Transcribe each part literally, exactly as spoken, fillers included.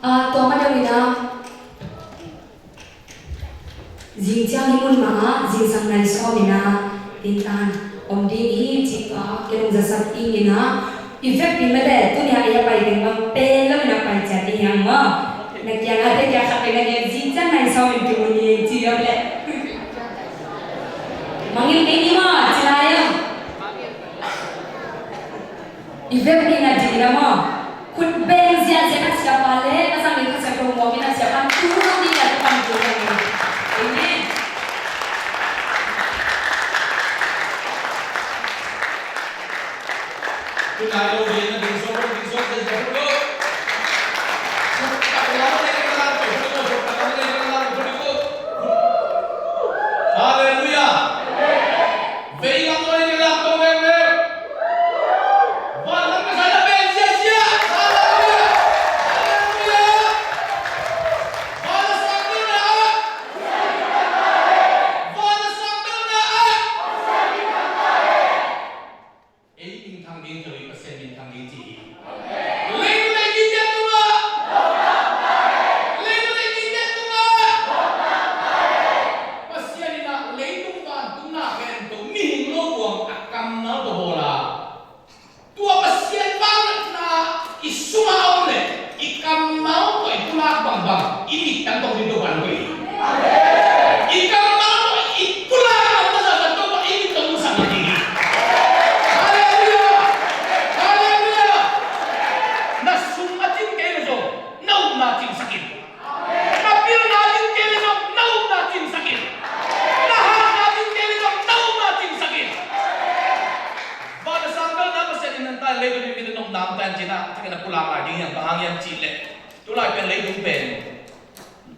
A, tua mah deuh in ah, zing ciang hih mun mah ah zingsang nai sawm in ah, inn tan om ding hi cih tua kilungzasak ding in ah, i vekpi mah leh tuni a ei a pai teng bang pen lo in ah pai ciat ding hi hang maw. Na kiang a te kia khat teng na gen, zing ciang nai sawm in kimu ni ci lo leh. Mangngilh kei ni maw, ci lai ah. I vekpi na ding na maw. Khut beng ziahziah a siapa le a zangin a siapa muang in a siapa tu zong ding a tu pan tu zong ding. Amen. Tunai lo ding na ding so ding so ding so. Hallelujah. Vei lam tawh i lak tawh vengveng. Van lam ka sai la veng ziahziah. Halleluiah. Halleluiah. Van a sang belna ah. Van a sang belna ah. Ei minthang ding, Pasian minthang ding ci hi. Leitung ei mite tungah. Leitung ei mite tungah. Pasian in ah leitung vantung na pen tua mihing lo buang a kammal tawh bawl a. Tua Pasian vangliatna i sungah a om leh i kammal tawh i pulak bangbang i mittang tawh ding Topa na koih hi. I kammal tawh i pulak bangbang Topa i mittang tawh sak ding hi. Halleluiah. Halleluiah. Na sum a cing kei leh zong na upna cingsak in. Na pilna a cing kei leh zong na upna cingsak in. Na hatna a cing kei leh zong na upna cingsak in. Van a sang belna Pasian in nang ta in leitung i mite nopna om ta in ci-in ah, a thak in a pulak lai ding hi hang. Bang hang hiam cih leh tulai pen leitung pen,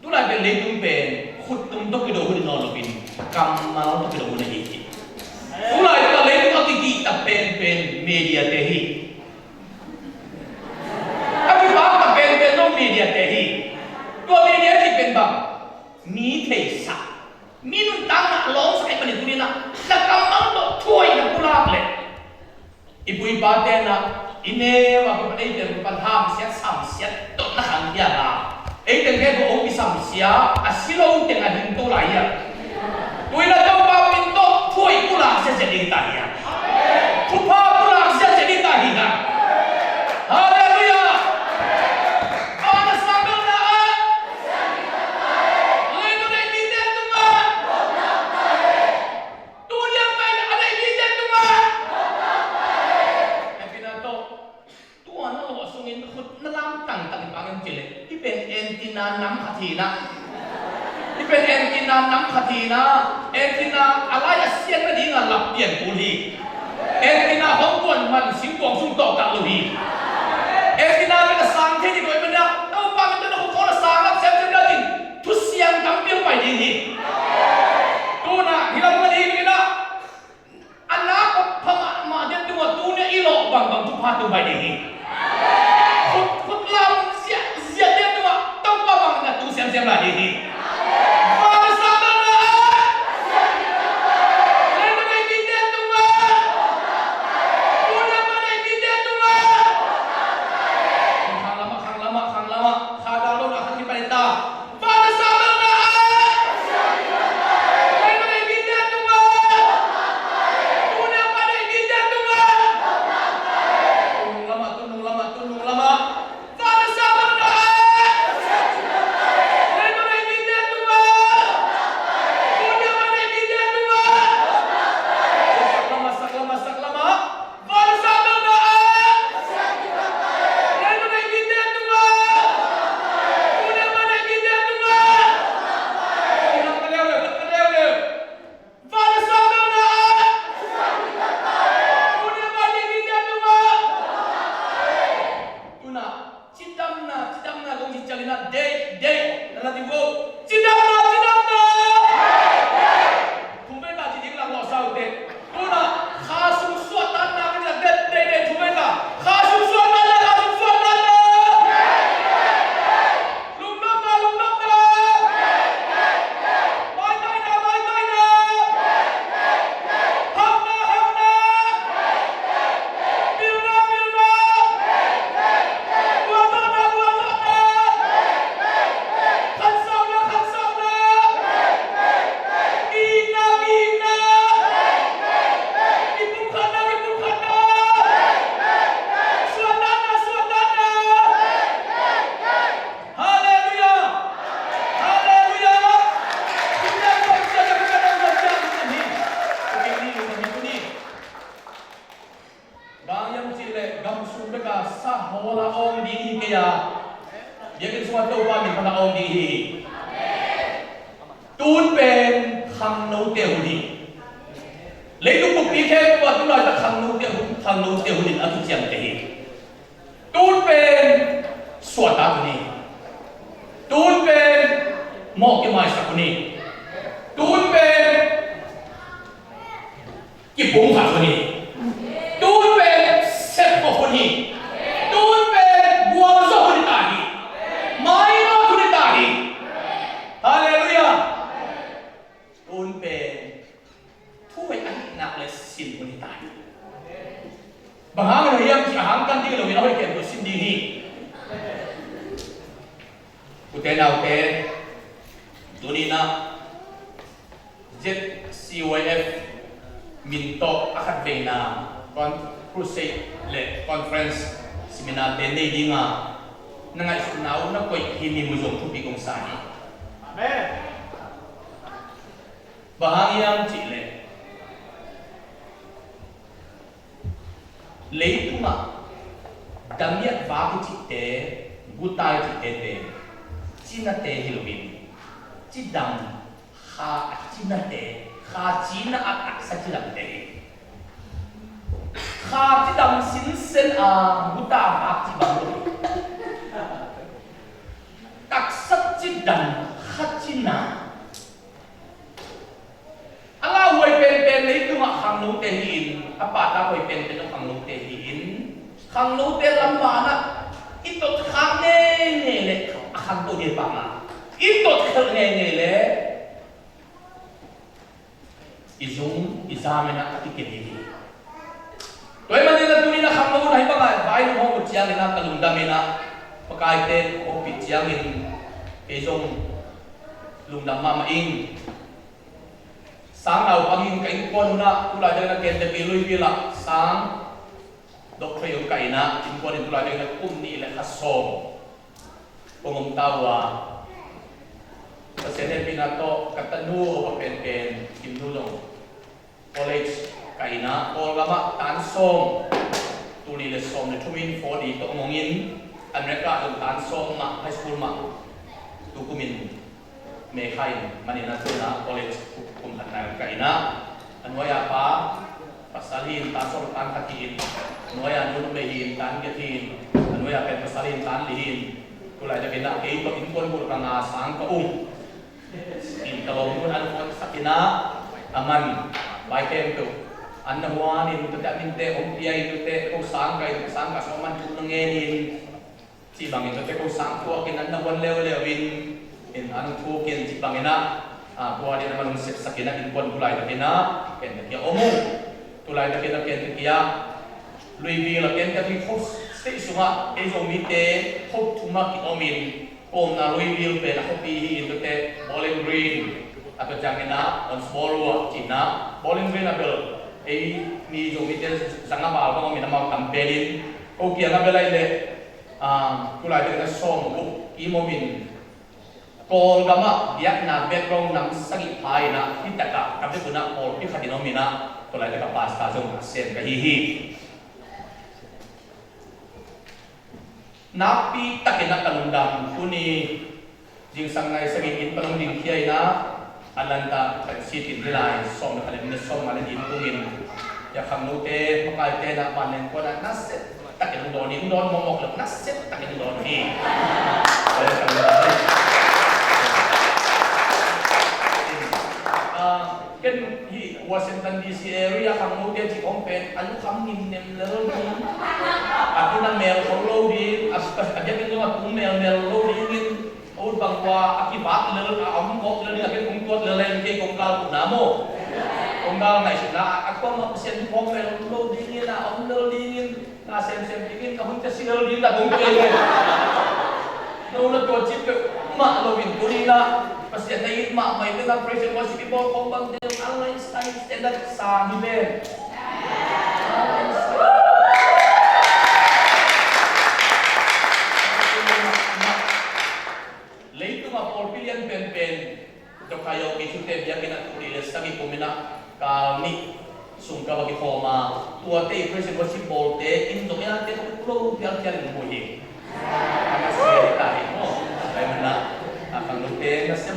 tulai pen leitung pen khut tum tawh kido hun nawn lo in, kammal tawh kido hun ahi hi. Tulai pen leitung a kikihtak penpen mediate hi. A kipaktak penpen zong mediate hi. Tua media cih pen bang? Mi theisak, mi nuntakna lawngsak ahih manin tuni-in ah na kammal tawh thu hoih na pulak leh i pu i pate in ah i neu a kipan, ei pen kipan hamsiat samsiat tawh na khang hi a, ei teng khempeuh hong kisamsia a, si lo teng a ding to lai hi a. Tu-in ah Topa min tawh thu hoih pulak ziahziah ding ta hi a. Thupha pulak ziahziah ding ta hi a. Halleluiah. Van a sang belna ah. Leitung ei mite tungah. Tuni a pai a ei mite tungah. Hehpihna tawh. Tua na lawh sungin khut na lam tangtang i pang in ci leh, hih pen antenna nam khat hi na. Hih pen antenna nam khat hi na. Antenna a lai a siat nading a lap pian kul hi. Antenna hong kuan man singkuang sung tawh kah lo hi. Antenna pen a sang thei ding lo hi mah na. Topa min tawh na khut khawng a sang lap semsem nading thusiang tampi hong pai ding hi. Tu-in ah hih lam nading hi na. A na kop pha mahmah te tungah tuni-a i lawh bangbang thupha tung pai ding hi. Khut, khut lam ziahziah te tungah Topa bangin a tung semsem lai ding hi. Van a sang belna ah. Leitung ei mite tungah. Tuni-a pan ei mite tungah. Khang lamah, khang lamah, khang lamah. Kha dal lo na khan hi pai ta. Van a sang belna ah. Leitung ei mite tungah. Tuni-a pan ei mite tungah. Tun nung lamah, tun nung lamah, tun nung lamah. Van a sang belna ah. Leitung ei mite tungah. Tuni-a pan ei mite tungah. Sak lamah, sak lamah, sak lamah. Van a sang belna ah. Leitung ei mite tungah. Tuni-a pan ei mite tungah. Ka leuleu, ka leuleu. Van a sang belna ah. Tuni-a pan ei mite tungah. Tu-in ah cidamna, cidamna kong ci ciangin ah deih, deih na la ding uh. Cidamna, cidamna. Thum vei ta ci ding lang lawh sa uh teh. Tu-in ah kha sung suahtakna ka ci tak, deih, deih, deih, thum vei ta. Kha sung suahtakna, kha sung suahtakna. Lungnopna, lungnopna. Maitaina, maitaina. Hauhna, hauhna. Pilna, pilna. Vualzawhna, vualzawhna. Biakinn sungah Topa min phat a om ding hi. Tun pen khangnote hun hi. Leitung buppi khempeuh ah tulaitak khangnote hun, khangnote hun in a kiciamteh hi. Tun pen suahtak hun hi. Tun pen mawh kimaisak hun hi. Tun pen kipumkhat hun hi. Tun pen sepkhop hun hi. Tun pen gualzo hun hi ta hi. Mainawt hun hi ta hi. Halleluiah. Tun pen thu hoih ahih nak le sin hun hi ta hi. Bang hang hiam cih a hang kan ding lo in a hoih khempeuh sin ding hi. Ute naute, tuni-in ah Z C Y F min tawh a khatveina con-, crusade le conference, seminar te nei dinga na ngaihsutna uh na koih hi, mi mu zong thupi kong sa hi. Amen. Bang hang hiam cih leh leitungah damiat vak i cihte, gutai cihte pen cinate hi loin, cidam, kha a cinate, kha cina a taksa cidamte hi. Kha cidam sinsen a guta vak ci bang lo hi. Taksa cidam, kha cina. A lauhuai penpen leitungah khangnote hi-in, a pahtakhuai penpen khangnote hi-in, khangnote lam banah i tot khak ngeingei leh a khangto hi pah mah. I tot khelh ngeingei leh i zung i zam in ah a kiken hi hi. Tua ahih manin ah tuni-in ah khangno hun ahi bangah vai lunghawm uh ciangin ah ka lungdam in ah, pakaite hopih ciangin kei zong lungdam mahmah ing. Sang naupang in ka innkuan hun ah, tulai deuh in ah Kentucky Louisville ah sang doctorate hong kah in ah, innkuan in tulai deuh in ah kum nih le kha sawm kong om ta uh a, Pasian hehpihna tawh ka tanu upa penpen Kim Nu zong college kah in ah, Kawlgam ah tan sawm, tul nih le sawm le thum in four D tawh hong ong in, America ah zong tan sawm mah, high school mah, tu kum in May kha in, man in ah tu-in ah college kum khat nai kah in ah, a nuai-a pa pasal hi-in tan sawm tan khat hi-in, a nuai-a nu numei hi-in tan giat hi-in, a nuai-a pen pasal hi-in tan li hi-in, tulai takin ah kei tawh innkuan bul ka nga sang ka um in, ka lawm nu an kuansak in ah, a man vai khempeuh an na huan in, tuate a minte hong pia in, tuate ko sang kah in, sang kah sawm man thu na ngen in, cih bangin tuate ko sang thuak in an na huan leuleu in, in an thuk in cih bangin ah, a, bual in a man hong sepsak in ah, innkuan tulai takin ah Kentucky ah om uh. Tulai takin ah Kentucky ah Louisville ah Kentucky khuasung state sungah ei Zomite khuasung thum ah ki-om in, ka omna Louisville pen a khuapi hi-in tuate Bowling Green, a tua ciangin ah Owensboro ah cihna, Bowling Green ah bel ei mi Zomite zang a val bang om in amau tam pen in, ko kiang ah bel ahih leh, ah, tulai takin ah sawmguk kim om in, Kawlgam ah biakna background nam sagih pha in ah, hi takah ka bek un ah pawlpi khat in om in ah, tulai takah pastor zong a sem ka hi hi. Nakpi takin ah ka lungdam. Tuni zingsang nai sagih in pan hong dingkhia in ah, Atlanta City in hih lai sawm le khat le minute sawm nga le nih in tung in, ya khangnote, makaite in ah vanleng kuan ah nasia takin hong dawn hi, hong dawn mawkmawk lo, nasia takin hong dawn hi. Ah, ken hih Washington D C area khangnote cih khawng pen a lukham ngimnem lel ding, a tun a mel kho lo ding, a, a biakinn zong a tung melmel lo dingin, a ut bang kua a kivak lel, a om gawp lel ding, a ken kong tuat lel in kei kong gal kuhna maw. Kong gal ngaihsutna a, a kuamah Pasian thu phawk mel lo dingin, a om lel dingin, na semsem dingin, ka hun cia si lel ding na kong tuat lel. No na tua cip peuh mah lo in tuni-in ah Pasian na it mahmah in ah praise and worship i bawl khawng bang deuh a lifestyle standard sang hi ven. Leitungah pawlpi lian penpen Dr. Yogi Chute biakinn ah tul nih le sagih kum in ah kal nih sung ka va kikhawm a, tuate i praise and worship bawlte in zong i ate tuk lo phialphial in hmu hi. A na sia hi ta hi maw.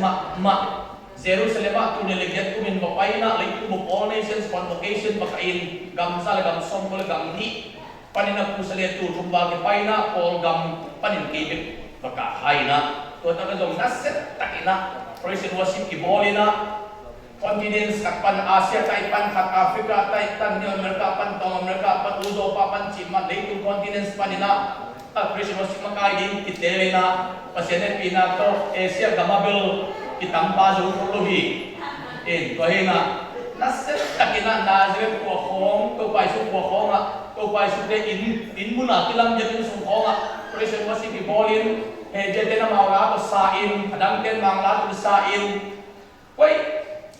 mahmah. Jerusalem ah tul nih le giat kumin va pai in ah, leitung bup All Nations Convocation va kah in, gam za le gam sawmkua le gam nih panin a kusa le tul thum val kipai in ah, Kawlgam panin kei bek va kah hai in ah, tua tak ah zong nasia takin ah praise and worship kibawl in ah, continents khat pan Asia tai pan khat, Africa tai pan, New America pan, Tawng America pan, Uzopa pan, cih mah leitung continents panin ah, a Christian worship makai ding kiteel in ah, Pasian hehpihna tawh Asia gam ah bel kitampa zo khol lo hi. In tua hi in ah, nasia takin ah Nazareth khua khawng, Topa Jesu khua khawng ah, Topa Jesu te inn, inn mun ah kilam biakinn sung khawng ah Christian worship kibawl in, hehpihna amau la tawh sa in, a dangte'n Mangla tawh sa in, koi,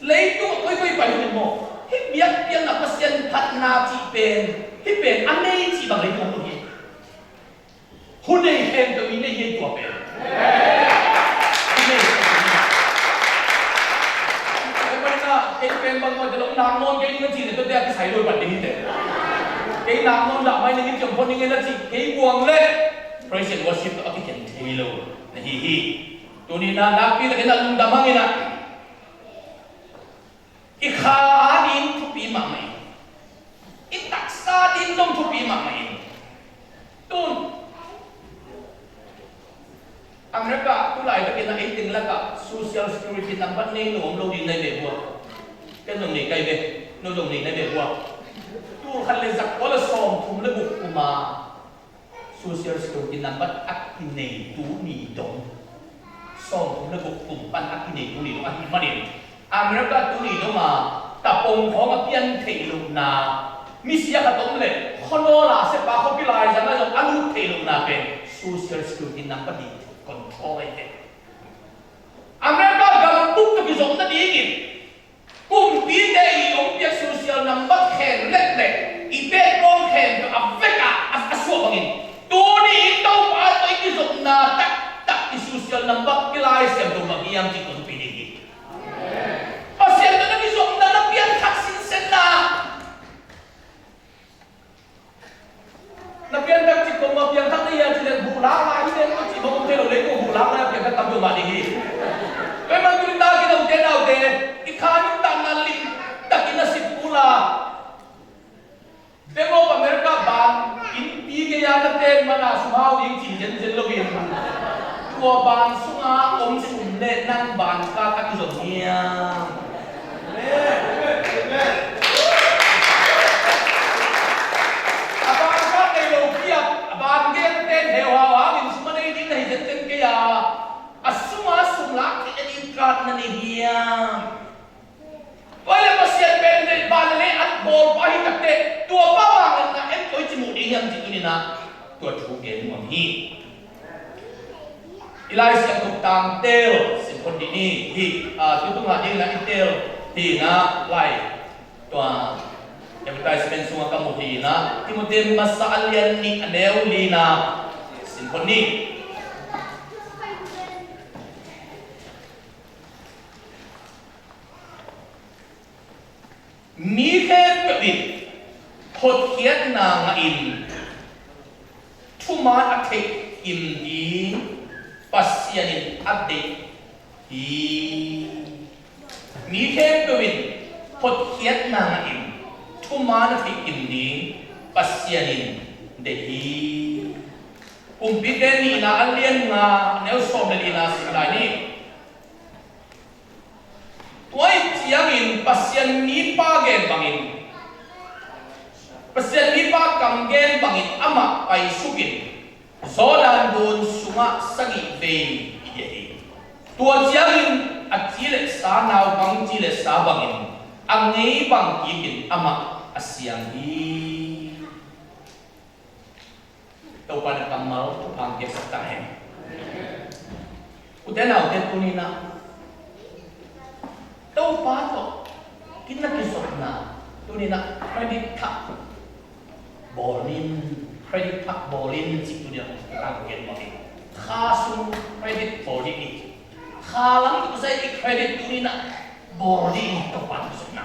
leitung ah koi koi pai hi maw? Hih biakpiakna Pasian phatna cih pen, hih pen a nei cih bang leitung ah om lo hi. Hun nei khempeuh i nei hi tua pen. Hun nei khempeuh i nei. Kei pen bangmah tawh nak nawn kei ning a cih leh tuate a kisai lo pan ding hi teh. Kei nak nawn dah mai ning in ciang phot ning in a cih kei buang leh praise and worship tawh a kikhen thei lo na hi hi. Tuni in ah nakpi takin ah lungdam hang in ah, i kha ading thupi mahmah in, i taksa ading zong thupi mahmah in. Tun America tu laitakin ah ei teng lakah Social Security number nei lo om lo ding na hi ve ua. Ken zong nei ka hi ve, no zong nei na hi ve ua. Tul khat le zakua le sawmthum le guk kum a Social Security number a kinei tuni dong, sawmthum le guk kum pan a kinei tuni dong ahih manin, America tuni dong a tapong khawng a pian theih lohna, misia khat om leh khuanawl a siapa khuapi laizang ah zong a lut theih lohna pen Social Security number ding control ahi ve. America gambup tawh kizopna dingin kumpite i hong piak social number khen leklek, i pet kawm khen a vek a, a, a suah bangin, tuni in Topa tawh i kizopna taktak i social number kilai siam to bang hiam cih kong pi ding hi. Pasian tawh na kizopna na pianthak sinsenna, na pianthak cih kong mah pianthak na hia cih leh buh lak lai hi leh, kong cih bang om thei lo leh kong buh lak lai a pianthak tam peuhmah ding hi. Tua ahih manin tuni tak in a ute naute, i kha nuntakna limtakin a sip kul a, Bank of America ban innpi gei a na ten man a sum hau ding cih zenzen loin, tua ban sungah om sum leh nang ban card a kizom hiam? A ban card nei lo kiap, a ban gei a na ten heuhau hangin sum a nei ding na hi zenzen kei a, a sungah sum lak theih a ding card na nei hiam? Tua leh Pasian pen leh van leh lei an bawlpa hi takteh, tua pa vangliatna en koi ci muh ding hiam cih tuni in ah tua thu gen nuam hi. I Lai Siangtho tang teel sim phot dih ni. Hih, ah, tu tungah ding in ah i teel hi in ah lai, tua advertisement sungah ka mu hi in ah, Timothy masa a lian nih a neu li in ah sim phot ni. Mi khempeuh in hotkhiatna ngahin thuman a theih kim ding Pasian in a deih hi. Mi khempeuh in hotkhiatna ngahin thuman a theih kim ding Pasian in deih hi. Kumpite nihna a lian nga, a neu sawm le lina sim lai ni. Tua ahih ciangin Pasian mipa gen bangin, Pasian mipa kam gen bangin amah paisukin Jordan gun sungah sagih vei i dia hi. Tua ciangin a ci le sa naupang ci le sa bangin a ngei bang kikin amah a siang hi. Topa na kammal thupha piaksak ta hen. Ute naute tuni in ah Topa tawh kin na kizopna tuni in ah credit thak bawl in, credit thak bawl in cih tuni in ah ka gen mawk hi. Kha sung credit bawl dih ni. Kha lam tawh kisai i credit tuni in ah bawl dih ni, Topa tawh kizopna.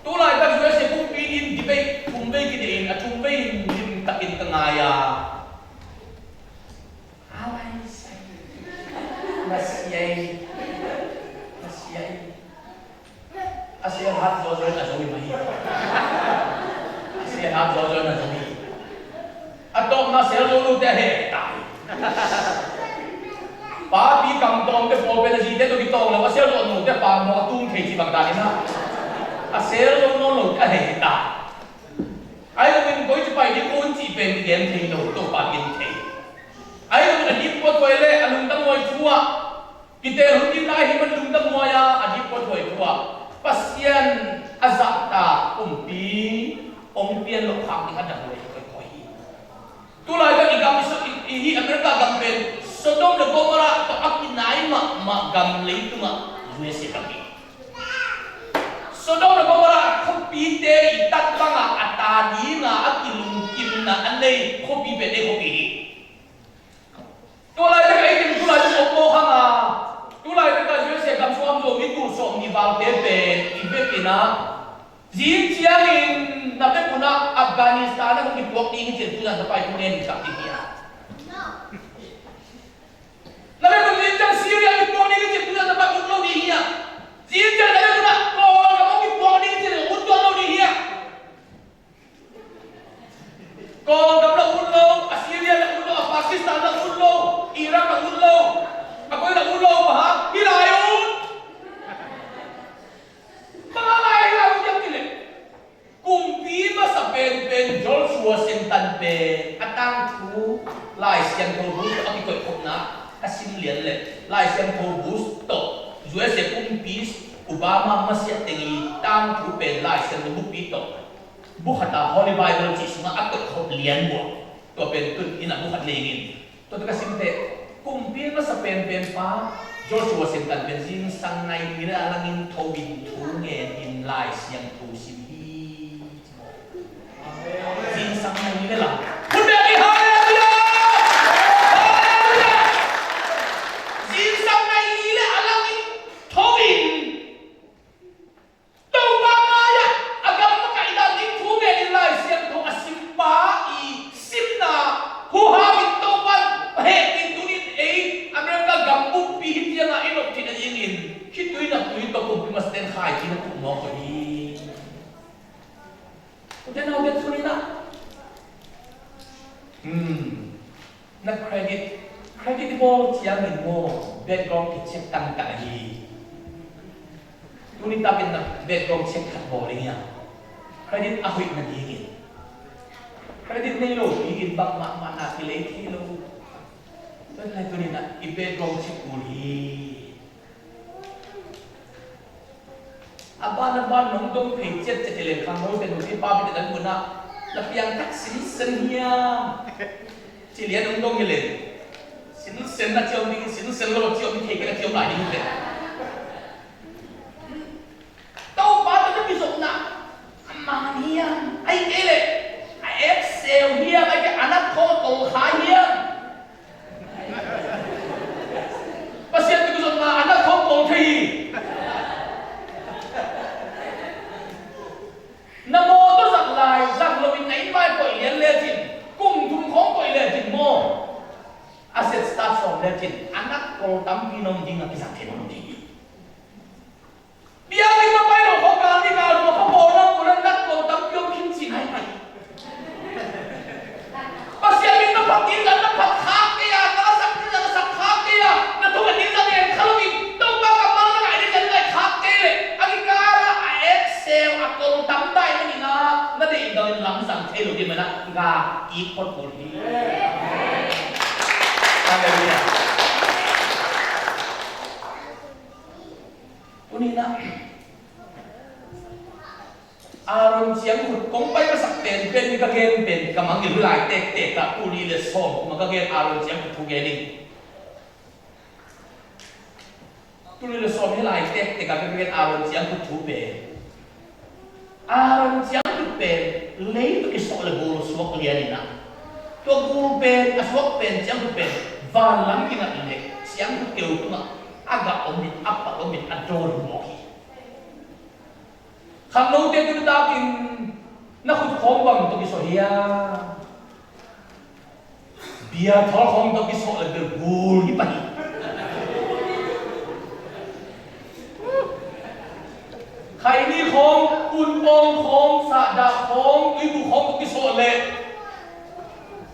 Tu laitak U S A kumpi in debate thum vei kineih in, a thum vei in limtakin ka ngai a, a lai sai Hat zawzaw in a zo hi mah hi. A sia hat zawzaw in a zo hi. A tawpna sel zo lote a heh ta hi. Papi kam tawmte pawl pen a zite tawh kitawng lo, a sel zo lote pa mawh a tum thei cih bang danin a, a sel zo nawn lote a heh ta. Ahi zongin koici pai ding ko un cih pen kigen thei lo, Topa kigen thei. Ahi zongin a dip puathuai le a lungdam huai thu ah, kiteel hun ding lai hi man lungdam huai a, a dip puathuai thu ah Pasian a zahtak kumpi hong pian loh khak ding a dang huai koikoi hi. Tulaitak i gam i so, i, i hih America gam pen Sodom le Gomorrah tawh a kinai mahmah gam leitungah U S A gam hi. Sodom le Gomorrah khuapite i tat bangah a ta dinga a kilungkimna a nei khuapi pen ei khuapi hi. Tulaitak a ei teng tulaitak om mawk hang a, tulaitak a U S A gam sawm zo mi tul sawm nih valte pen i vekin ah, zing ciangin na vekun ah Afghanistan ah hong kipuak ding hi ci-in tuzan tapai thu ngen in kap ding hi a. Na vekun zing ciang Syria kipuak ding hi ci-in tuzan tapai ut lo ding hi a. Zing ciang na vekun ah Kawlgam hong kipuak ding hi ci-in ut tuan lo ding hi a. Kawlgam la ut lo, a Syria la ut lo, a Pakistan la ut lo, Iraq la ut lo, a koi la ut lo, bang hang, hih lai un. Bang hang lai, hih lai un hiam cih leh, kumpi masa penpen George Washington pen a tangthu Lai Siangtho Bush tawh a kikoih khopna a sim lian leh, Lai Siangtho Bush tawh U S A kumpi Obama masiah teng i tangthu pen Lai Siangtho Bush pi tawh bu khat a Holy Bible cih sungah a koih khop lian buah. Tua pen tun in a bu khat nei ing. Tua tawh ka sim teh, kumpi masa penpen pa George Washington pen zingsang nai li le a langin tho in thu ngen in Lai Siangtho sim hi. Zingsang nai li le lang. Hun bia ni, halleluiah! Halleluiah! Zingsang nai li le a langin tho in Topa mai-ah a gam makaih dan ding thu ngenin Lai Siangtho a simpa i simna huhau in Topa in a hehpih tunin ei America gam buppi hih ciangah i nop theihna dingin khitui naptui tawh kumpi masaten khaitui na puk mawk uh hi. Ute naute, tuni-in ah, hmm, na credit, credit i bawl ciangin maw, background i check tangtang hi. Tuni takin na background check khat bawl ing a, credit a hoih nadingin. Credit nei lo dingin bangmah mah na kilei thei lo. Tua hi lai tuni-in ah i background check kul hi. A ban a ban nong dong phei ciatciat hi leng, khangnote, nupi papi te dan munah na piang tak sinsen hiam? Ci lian nong dong hi leng, sinsen na ciam ding, sinsen lo ciam ding, thei kei na ciam lai ding hi leng. Topa tawh na kizopna a man hiam? Ahih kei leh a ekseu hiam? Ahih kei leh a nak khawng a tolkha hiam? Pasian tawh kizopna a nak khawng tol thei hi. Na mawtaw zat lai, zat loin na innvai koih lian lecin, kum thum khawng koih lecin maw, a set start sawm lecin a nak tol tampi na om ding a kizang thei lo ding hi. Biakinn na pai lo khawng, gal ni gal lo khawng, bawlna bawlna nak tol tampi om khin cih nai pai. Pasian min na phat ding zah na phat khak kei a, na lasak ding zah na sak khak kei a, na thunget ding zah na en kha loin, Topa kammal na ngai ding zah na ngai khak kei leh, a kikal ah a ekseu a tol tam tai manin ah, na deih bangin lamzang thei lo ding manin ah, gak kik phot kul hi. Halleluiah. Tuni-in ah Aaron ciangkhut kong pai masak penpen ni ka gen pen ka mangngilh lai tektek ah, tul nih le sawm kum a ka gen Aaron ciangkhut thu gen ing. Tul nih le sawm hi lai tektek ah ka gen Aaron ciangkhut thu pen, Aaron ciangkhut pen lei tawh kisawh le gul suak lian in ah, tua gul pen a suak pen ciangkhut pen vanlam kingat le ciangkhut keu tungah a gah om in, a pal om in, a dawn mawk hi. Khangnote, tuni takin na khut khawng bang tawh kisawh hiam? Bia thawl khawng tawh kisawh le bel gul hi pah hi. Khaini khawng, pun pawng khawng, sahdah khawng, tuibu khawng kong kisawh leh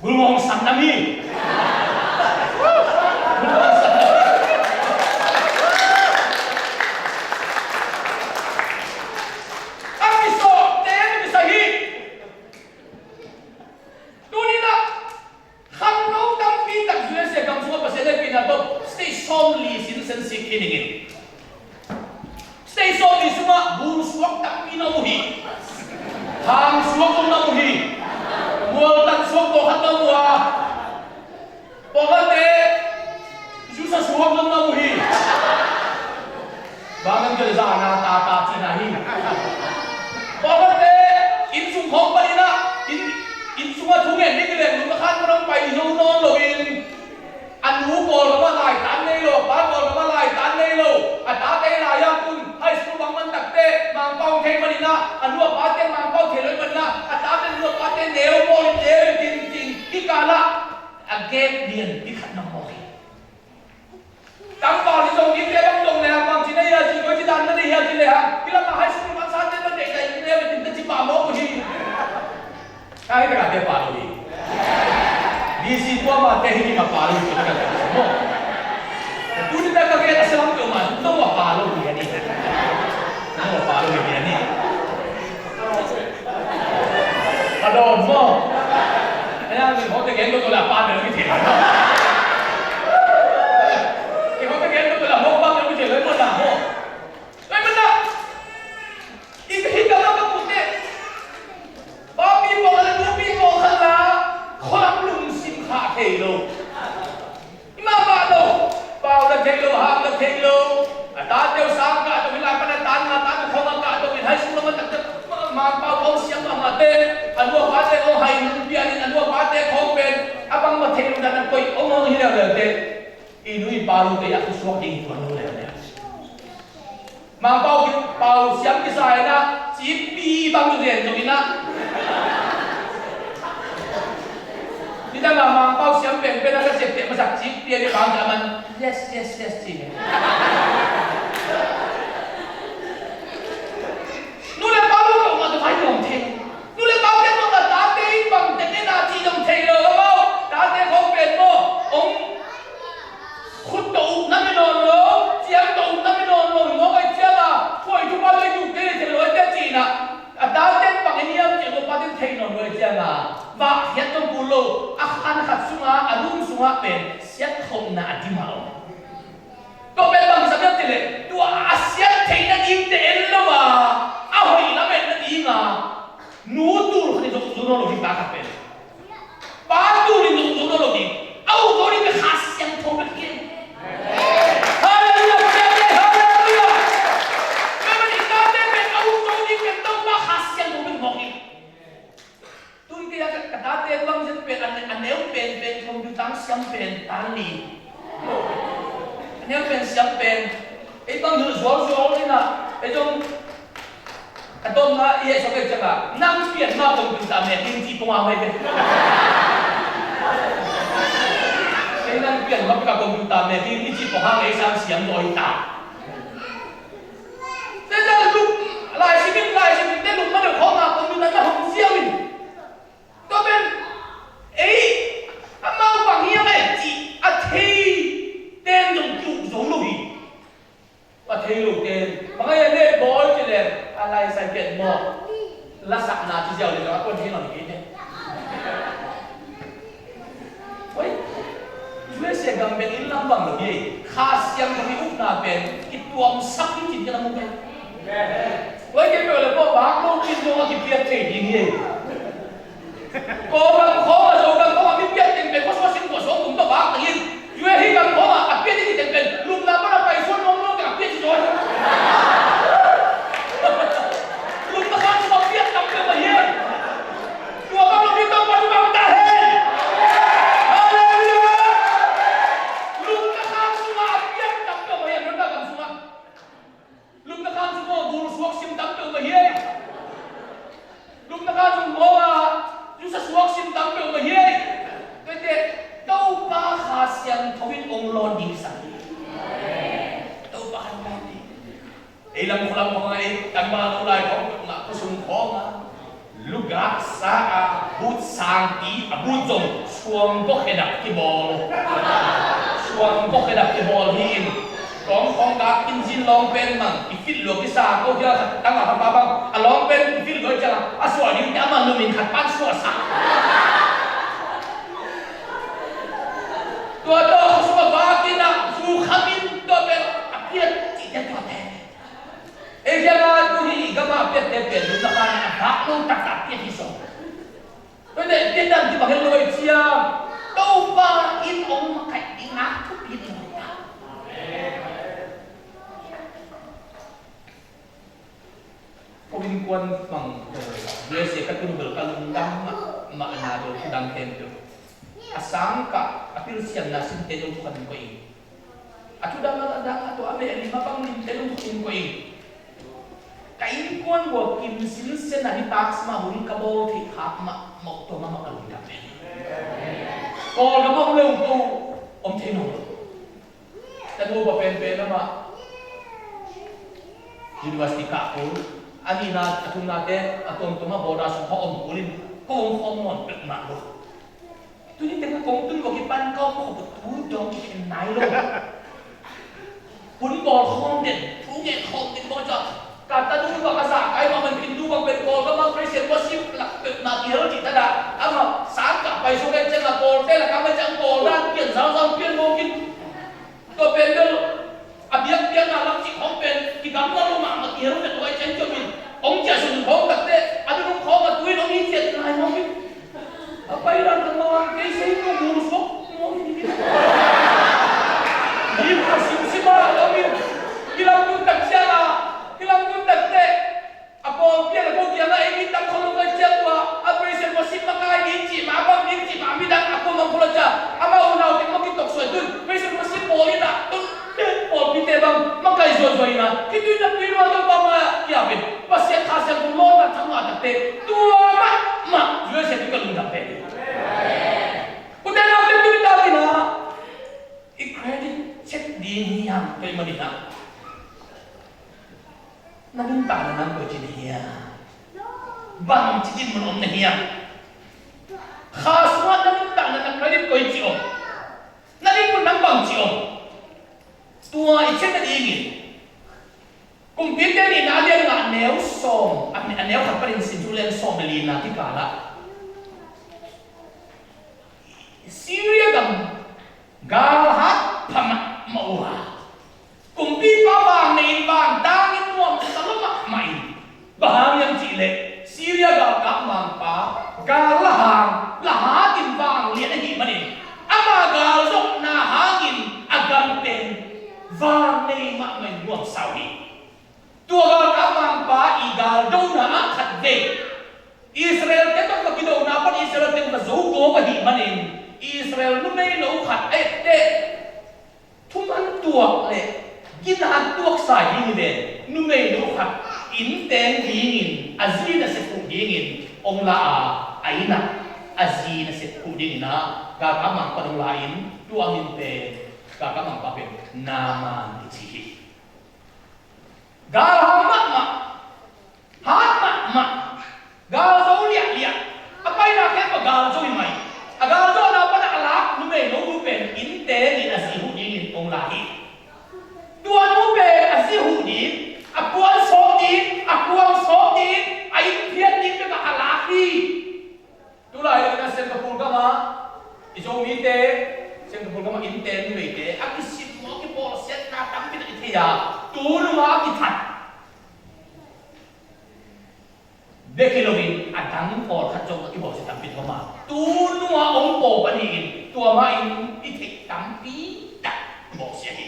gulngawng san nam hi. Gulngawng san nam hi. A kisawhte na kisai hi. Tuni-in ah khangno tampi tak U S A gam sungah Pasian hehpihna tawh state sawmli sin census khin ing. State sawmli sungah bul suak tampi na om uh hi. Hang suak zong na om uh hi. Mualtan suak tawh khat na om uh a, pawlkhatte zusa suak zong na om uh hi. Bang hang hiam cih leh zahna tata cihna hi. Pawlkhatte inn sung khawng panin ah, inn, inn sungah thu ngen ding hi leh lungkhan pan hong pai zo nawn loin, a nu pawl lamah laitan nei lo, a pa pawl lamah laitan nei lo, a tate lai-ah tun high school bang man takteh Mangpau thei manin ah, a nu a pate Mangpau thei lo manin ah, a tate nu a pate neu pawl in neu in tin tin, hih kal ah a gap lianpi khat na om hi. Tangval hi zong, dingte bang dong le hang, bangci na hia ci, koici dan na nei hia ci le hang, hih lamah high school man sate na deih dai ding le, ding te ci pah mawk uh hi. Ka hih takah te pah lo hi. D C tua mah te hih ding a pah lo hi, tua ka maw. Tuni tak ka gen a sialam peuhmah, no a pah lo hi a ni. No a pah lo hi a ni. A dawn maw? Ei a, mi hawte gen ko to la pa bel mi thei. Mi hawte gen ko to la hawk pa bel mi thei lo maw, na maw? Ei, maw na. I ka hih ka ma ka pute. Papi pawl le nupi pawl khat la khualam lungsim kha thei lo. Hi mahmah lo, pau na thei lo, hang na thei lo. A tate uh sang kah dong in, lai pan a tan nga tan uh khawng a kah dong in, high school lam a tak tak, Mangpau khawng siam mahmah te, a nu a pate khawng hai nung pian in, a nu a pate khawng pen a bangmah thei lo dan a koih hong hong hi leuleu te. I nu i pa lo te a khusuak ding hi tuan lo leuleu. Mangpau ki, pau siam kisa in ah, cikpi bang zen zong in ah. Nidang a Mangpau siam penpen a ka sep teh masak cikpi a bang a man, yes, yes, yes, ci. Nu le pa lo tawh mah tawh vai nuam thei. Nu le pa lo tawh mah tate in bang teng en a ci zong thei lo, a mau. Tate khawng pen maw, ong khut tawh upna pia nawn lo, ciang tawh upna pia nawn lo, hi mawk ahih ciangin, khuai thupha lei tuk te lei thei lo, a tia cihna. A tate bang in hiam cih a, nu a pate in thei nawn lo ahih ciangin, vah khiat zong kul lo, a khan khat sungah, a room sungah pen siat khopna a dim a om. Tua pen bang kisam hiam cih leh, tua a siat theihna dingte en lo a, a hoih lam en nading a, nu tul khat in zong zo nawn lo ding, pa khat pen. Pa tul in zong zo nawn lo ding. A uk zo ding pen Kha Siangtho bek hi. Halleluiah, halleluiah. Tua ahih manin tate pen a uk zo ding pen Topa Kha Siangtho bek mawk hi. Tun kei a ka, ka tate bang zet pen a, a neu pen pen computer siam pen tan li. A neu pen siam pen. Ei bang zong zual zual in a, ei zong a tom na i ei sok ei ciang a, nang pian ma computer me ding ci pong a mai pen. Ei nang pian ma ka computer me ding i ci pong hang ei sang siam dawi ta. Te ta luk, lai simin, lai simin te luk ma deuh khawng a computer na hong ziau in. Tua pen, ei, amau bang hiam ei cih a thei ten zong ki-uk zo lo hi. A thei lo ten, bang a hiam ei bawi cih leh, a lai sai pen maw, lasakna ci ziau leh zong a kuan thei lo hi kei te. Hoi, U S A gam pen inn lam bang lo hi. Kha Siangtho i upna pen kituamsak hi cin ka na mu pen. Hoi, kei peuh le pawh vak lo cin zong a kipiak thei ding hi. Kawl gam khawng a, Zo gam khawng a mi piak teng pen khua sua sin khua sawng tum tawh vak teng in. U S A hih gam khawng a, a piak ding hi teng pen lupna pan a pai suan nuam nuam teng a piak ci zaw hi. Lupna khan sua piak tam peuhmah hi. Tua bang lo ding Topa thupha ta hen. Halleluiah. Lupna khan sungah a piak tam peuhmah hi, America gam sungah. Lupna khan sungah bul suak sim tam peuhmah hi. Lupna khan sungah zusa suak sim tam peuhmah hi. Tuate Topa Kha Siangtho in hong lawn ding sang hi. Topa khan lawn ding. Ei lam khua lam khawng a, ei tangval lo lai khawng peuhmah khua sung khawng a, lugak sa a, but sangpi a, but zong suang gawkhedap kibawl, suang gawkhedap kibawl hi in. Kawng khawng gak in zin lawng pen mang i fit lua kisa ko hial khat tang a, khat pa bang a lawng pen i fit lua ciang a, a suah ding te a man lum in khat pan suah sa. Tua tawh khua sung a vak in a, zu kham in tua pen a piat cihte tua te. Ei hiang a tu hi i gam a piatte pen lum lak a vak lo taktak piat hi zong. Tua hi leh piat dang kibang het lo ei ciang, Topa in hong makaih ding a thupi ding hi ta. Ko innkuan bang, eh, U S A ka tun bel ka lungdam mahmah na, dong thudang khempeuh. A sangkah a pilsiamna simte dong thu khat in koih ing. A thudang a dang a tua a meh a lim a bang limte dong thu khat in koih ing. Ka innkuan bua kim sinsen a nitak sima hun ka bawl theih khak mahmah tua mahmah ka lungdam pen. Kawlgam a om le uh ko om thei nawn lo. Tanu pa penpen amah university kah kul, a nihna a thumnate a tuamtuam a border sung kha om kul in ko om khawm nawn peuhmah lo. Tuni teng a kong tun ko kipan ka om khop uh tu dong kikhen nai lo. Hun bawl khawm den, thu ngen khawm den bawng ciang ka tanu bang a zahkai bang man Hindu bang pen Kawlgam a praise and worship lak peuhmah kihel cih tada amah sangkah pai sung en ciang a Kawlte lak a mah ciang Kawl dan pian zauzau pian mawk in. Tua pen bel a biakpiakna lam cih khawng pen kigamla lo mahmah kihel vet lo ai cian ciom in hong ciah sung khawng takte a dun hong khawng a tuin hong hi ciat nai mawk in. A pai dan kan mawk a kei sei tu mul sok mawk in hi. Hi a simsim a lo in kilam tun tak ciang a kilam tun takte a pawlpi a ko kiangah ei mi tam kholo ngai ciang tua a praise and worship makai ding cih mah a bang ding cih mah a midang a ko mang kholo ciang amau unau teng mah kitoksuai tun praise and worship pawl in ah tun pawlpite bang makai zuazua in ah khitui na tui lua tawh bang a kiapin Pasian Kha Siangtho lawmna thangah takte tua mahmah zuai sia tui ka lungdam pen. Ute naute tuni takin ah i credit check ding hi hang tua i manin ah na nuntakna nang koici na hiam? Bangci dinmun om na hiam? Kha sungah na nuntakna na credit koici om? Na dinmun nang bangci om? Tua i chet nadingin Kumpite nihna a lian nga a neu sawm, a neu khat panin sin thu lian sawm le lina kikal ah Syria gam galhat pha mahmah uh a, kumpipa vang nei in vang tangin nuamsa lua mahmah in, bang hang hiam cih leh Syria galkap mangpa gal la hang la hat in vang lian ahih manin ama gal zopna hangin a gam pen vang nei mahmah in nuamsa uh hi. Tua galkap mangpa i galdona ah khat vei Israel-te tawh ka kidona pan Israel teng ka zo gawp ahih manin Israel numeino khat a etteh thuman tuak le gina tuaksa ding hi ven, numeino khat inn teng dingin a zi nasep huh dingin hong la a, a inn ah a zi nasep huh dingin ah galkap mangpa hong la in tua min pen galkap mangpa pen Naaman kici hi. Galhang mahmah, hat mahmah, galzo liahliah, a paina khempeuh galzo hi mai. A galzawhna pan a lak numeino nu pen innte nin a zi huh dingin hong la hi. Tua nu pen a zi huh ding, a puan sawp ding, a kuang sawp ding, a inn phiat ding bekah a lak hi. Tulai in a Singapore gamah i Zomite Singapore gamah innte numeite a kisim maw kipawlsiatna tampi tak i thei a, tu nungah a kithat bek hi loin a dang pawlkhat zong a kibawlsiat tampi thom a, tu nungah hong pawlpih in tua mah in i theih tampi tak kibawlsiat hi.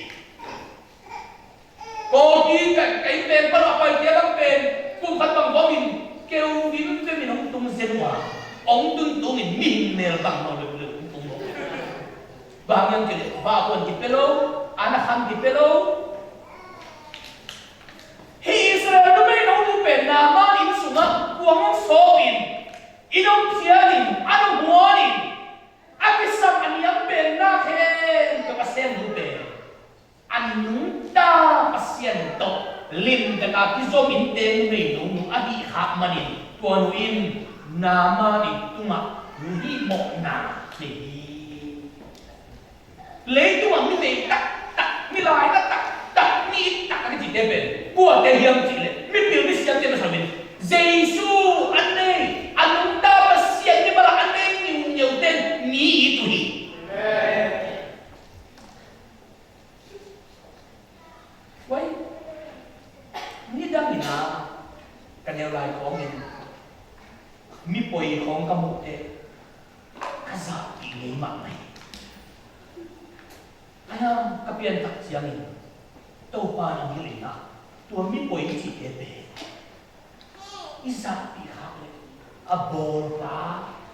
Kawlpi ka, ka inn pen pan a paite bang pen kum khat bang bawmin keu vimvim in hong tung zen uh a, hong tun tungin mihing mel bang mah leuleu hong tung uh. Bang hiam cih leh vahkuan kipia lo, an a kham kipia lo. Hih Israel numeino nu pen Naaman inn sungah kuang hong sawp in, inn hong phiat in, an hong huan in, a kisam a niam pen na khempeuh a sem nu pen a nungta Pasian tawh limta a kizom in teng vei nunung ahih khak manin tua nu in Naaman ii tungah mihih mawhna nei hi. Leitungah mi vei taktak, mi laina taktak, mi it tak a kicite pen kuate hiam cihleh mipil misiamte masa in Jesu a nei a nungta Pasian mibal a nei niuneute ni it uh hi. Wai, nidang in ah ka neu lai khawngin mi poi khawng ka muh teh ka zahpih ngei mahmah hi. Ahi hang ka pianthak ciangin Topa in hong hilh in ah tua mi poi cihte pen i zahpih khak leh a bawlpa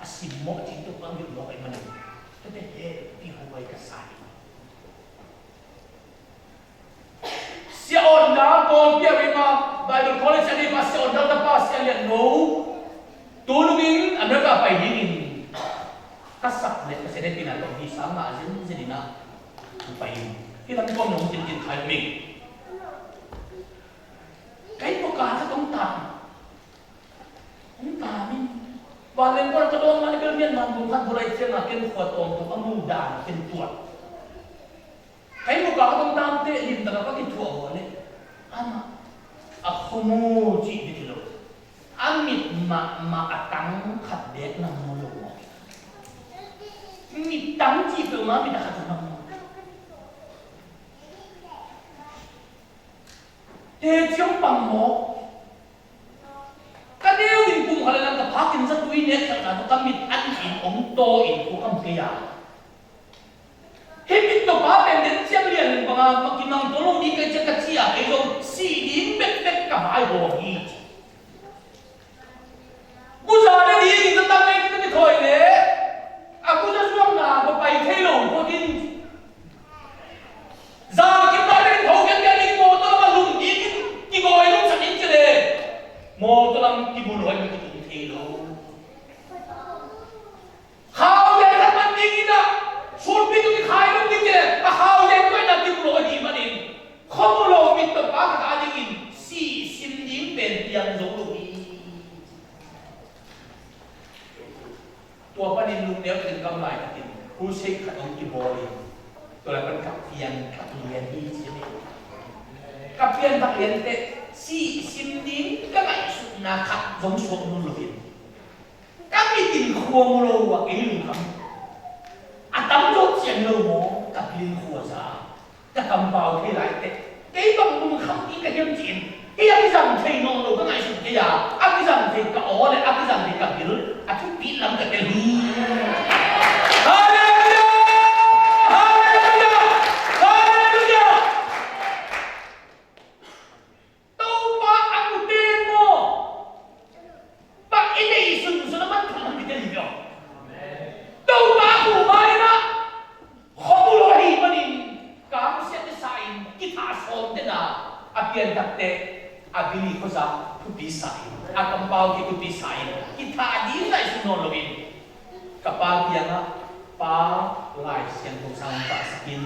a simmawh cih Topa hong hilh mawk ahih manin tua pen hehpih huai ka sa hi. Sia Awn Dal Kawlpi a ring a, Bible College a ring a, Sia Awn Dal tapa Sia Lian Lo tu nungin America pai dingin ka sak leh Pasian hehpihna tawh visa ngah zenzen in ah pai in hih lam kong nong tintin khai lo ming. Kei pawh ka khat hong tam, hong tam in vanleng khuan ka dawng mah leh bel Myanmar mun khat bu lai ciangin ken khua tawm tawh a mu dan ken tuat. Kei muka ka tawm tamte limtak a ka kithuah uh leh amah a khuamu cih bek hi lo, a mit mahmah a tang khat beek na mu lo maw? Mit tang cih peuhmah mit a khat zong na mu. Teci hong pang maw? Ka neu in kum khat le lam ka phak in zatui nek khatna tawh ka mit an in hong taw in thu kam kei a. Hih mit tawh pa pen den ciang lian banga ma kimang taw lo ding ka ciang ka ci a kei zong sih ding bekbek ka vai hawm hi. Guza le ding in zatang nei ka kithawi le a guza zuakna ka pai thei lo phot in. Za kim pai le tho kian kian ding mawtaw lam a lum ding in kigawi lum sak in ci le mawtaw lam kimu lo in kitung thei lo. Khau zen khat man ding in ah sulpi tu kikhai lum ding ci le a khau zen koi na kimu lo a dih manin khuamu lo mit tawh pa khat a dingin sih sim ding pen piang zo lo hi. Tua panin lungneu takin kam lai takin crusade khat hong kibawl in tua lai pan ka pianthak lian hi ci hi. Ka pianthak lian teh sih sim ding ka ngaihsutna khat zong suak nung lo in ka mit in khua mu lo a kei lungkham a tam zawh cian lo maw ka pilin khua za. Ka kampau thei lai teh kei bang lungkham ding ka hiam ci-in kei a kizang thei nawn lo ka ngaihsut kei a, a kizang thei ka aw le a kizang thei ka bil a thupi lam ka tel hi. Halleluiah! Halleluiah! Halleluiah! Topa a mu teng maw? Bang i neih sunsun a man tham man kite hi lo. Topa a mu ma in ah khuamu lo ahih manin kangsiat i sa in kithah sawm tena a pianthakte a bili khuaza thupi sa in a kampau ki thupi sa in kithah ding ngaihsun nawn lo in ka pa kiangah pa Lai Siangtho sang pahsak in.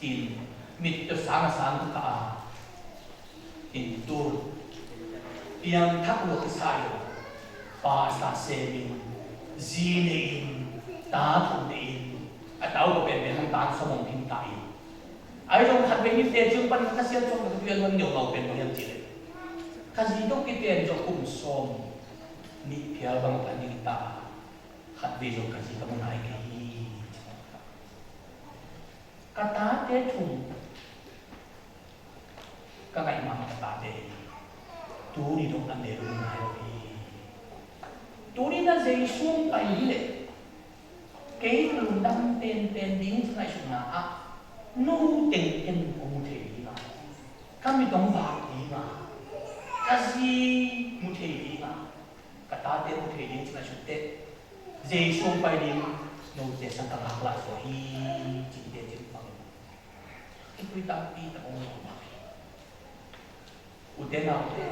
Cin mit tawh sang a sang ka kah a, in tu piangthak lua kisa in, pa sa sem in, zi nei in, ta thum nei in, a tau ka pen pen hong tang sawm hong phim ta in. Ai zong khat vei ni te ciang pan ka sian sawm ka tuan hong neu ngau pen hong hiam cih leh ka zi tawh kiten zong kum sawm nih phial bang pan ding ta, khat vei zong ka zi ka mu nai kei hi. Ka tate thum ka ngaih mahmah ka tate hi. Tuni dong an leh lungdam hi lo hi. Tuni na Jesu hong pai hi leh kei ka lungdam penpen ding ngaihsutna ah no teng ken kong mu thei ding a, ka mit hong vak ding a, ka zi mu thei ding a, ka tate mu thei ding ci ngaihsut teh Jesu hong pai ding note sang ka ngak lah zaw hi. Cinte cin pang in kipui tampi tak hong lawh mah hi. Ute naute,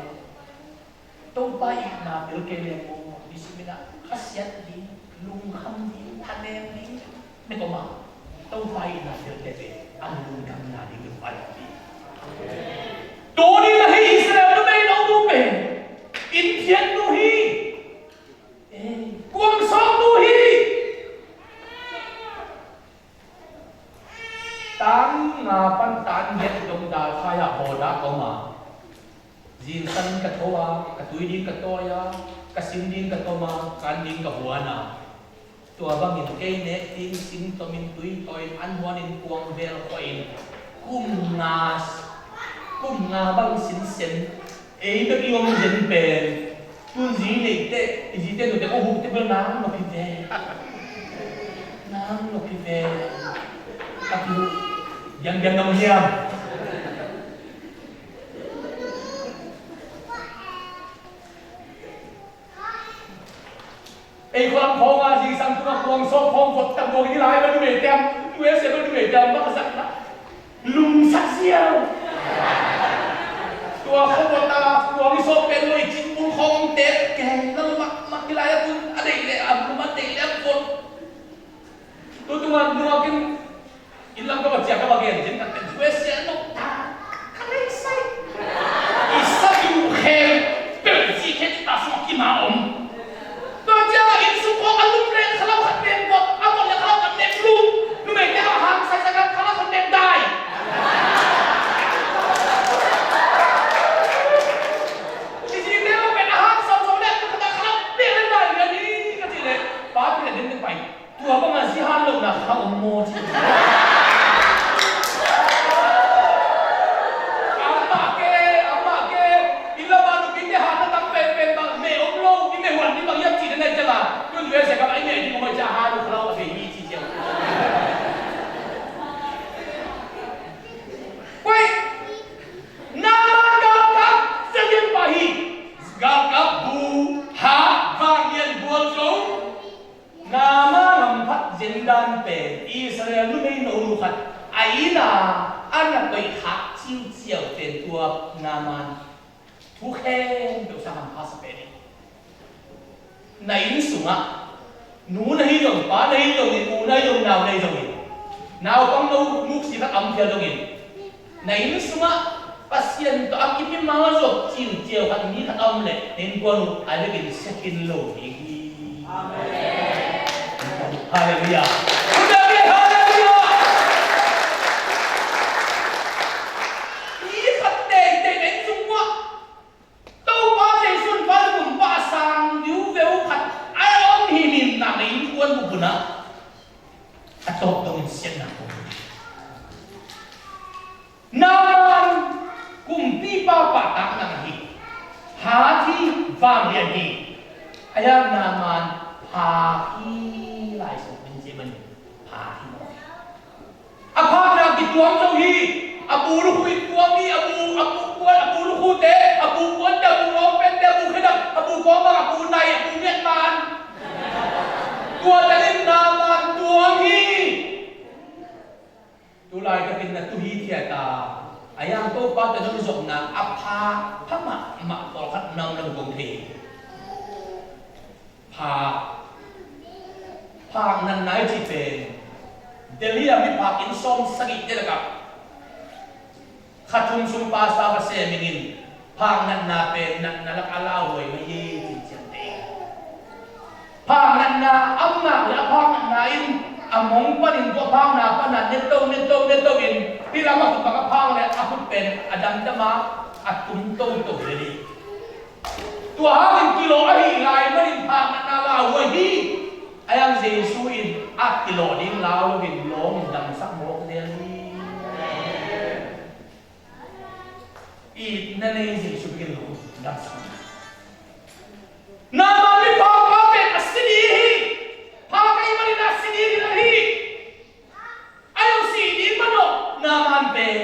Topa itna tel kei leng maw, nisim in ah khasiat ding, lungkham ding, thanem ding, ne ko ma. Topa itna tel kei leng a lungdamna ding lungpai ding. Tuni na hi Israel numei no nu pen, inn phiatnu hi. Eh, kuang sawknu hi. Tan nga pan tan giat dong dal khai ah hawldak om a, zingsang ka tho a, ka tui ding ka tawi a, ka sim ding ka tom a, ka an ding ka huan a. Tua bangin kei nek ding sim tomin tui tawiin an huanin kuang bel khuahin kum nga, kum nga bang sinsen. Ei bek i om zen pen tun zi neite, i zite nute ko hukte bel nang nop hi ve. Nang nop hi ve. A tu diamdiam nang hiam? Ei khualam khawng a zingsang tungah kuang sawk khawng vot tak buang i lai bel numei tiam, U S A bel numei tiam bang a zak na. Lungsak ziau. Tua khawng vot a kuang i sawk pen lo i cin bul khawng tek keng na lu mak mak i lai a tun a deih leh a lu mak deih leh a vot. Tu tungah nuakin Inn lam ka va ciah ka va gen ciang ka pen U S A no ta ka lei sai. I sa tu khem peuh ci khe ta sung a kima om. Tua ciang a inn sung khawng a lum le khalau khat nem buak a buak le khalau khat nem lum. Numei te a hang sai sai khat khalau khat nem dai. I ci te lo pen a hang sau sau le khalau nem dai le ni ka ci le pa pi le nem pai. Tua bang a zi han lohna kha om maw ci. Amah ke, amah ke, i lam a nupite hatna tam penpen bang meh om lo, i meh huan ding bang hiam cih na nai ciang a, tun U S A kam a i meh ding om a i ciang han uh kha lo a bei hi ci ciang. Wai, Naaman galkap zelian pah hi, galkap bu, ha, vanglian gual zo. Naaman hamphat zendan pen Israel numei no nu khat a inn a a na koih khak ciuciau pen tua Naaman thu khempeuh sang hampha sa pen hi. Na inn sungah nu na hi zong, pa na hi zongin, u na hi zong, nau na hi zongin, naupang no muksi khat a om phial zongin, na inn sungah Pasian tawh a kimimal zawk ciuciau khat, mi khat a om leh na innkuan uh a vekin sia khin lo ding hi. Amen. Halleluiah. Halleluiah. Mi khat teitei na inn sung uah Topa Jesu in vantung pah a sang viuveu khat a om hi. Minam na innkuan bup un ah a tawp dongin siatna om. Naaman kumpipa pahtakna hi. Hat hi, vanglian hi. A hiang Naaman phak hi. Lai Siangtho in ci manin phak hi maw? A phakna kituam zo hi. A bu lukhu in tuam hi. A bu, a bu kuan, a bu lukhute, a bu kuante, a bu lawmpente, a bu khedap, a bu kawngkang, a bu nai, a bu miatman. Tua tanin Naaman tuam hi. Tulai takin na tu hithiat a, a hiang Topa tawh na kizopna a phak pha mahmah pawlkhat na om na kong thei hi. Phak, phak natna i cih pen Delhi a miphak inn sawm sagihte lakah kha thum sung pastor va sem ing in, phak natna pen natna lak a lauhuai mah hi, cincian te. Phak natna a om nak leh a phak natna in a mong panin tua phakna pana neto neto neto in hih lam a khut bang a phak leh a khut pen a damdam a, a tum toto lel hi. Tua hangin kilawh ahih lai manin phak natna lauhuai hi. A hiang Jesu in a kilawh ding lau loin lawngin damsak mawk zel hi. Itna nei Jesu bek in lawngin damsak. Naaman miphakpa pen a si ding hi. Phak ahih manin a si ding hi. A lo si ding manawh Naaman pen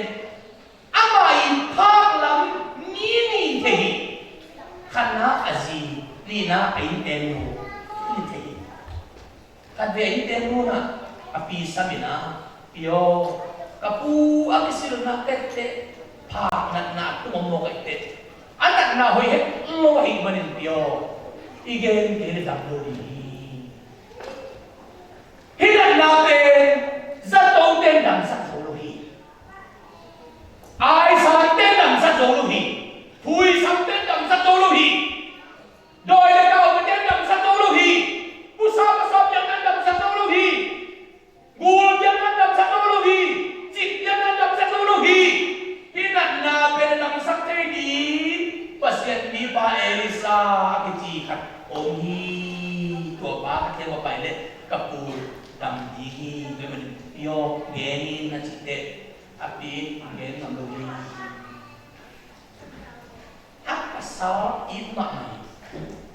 amah i phak lam mi nih thei hi. Khatna a zi, nihna a innteenu nih thei hi. Khatvei a innteenu in a pi sam in a, "Pi aw, ka pu a kisilna tetteh phak natna a tung om mawk ahih teh a natna hoih het lo ahih manin pi aw, i gen kei le dam lo ding hi." Hih natna pen zato ten damsak zo lo hi. Aisante damsak zo lo Gen in a cih teh a pi in gen ngam lo hi. A pasal it mahmah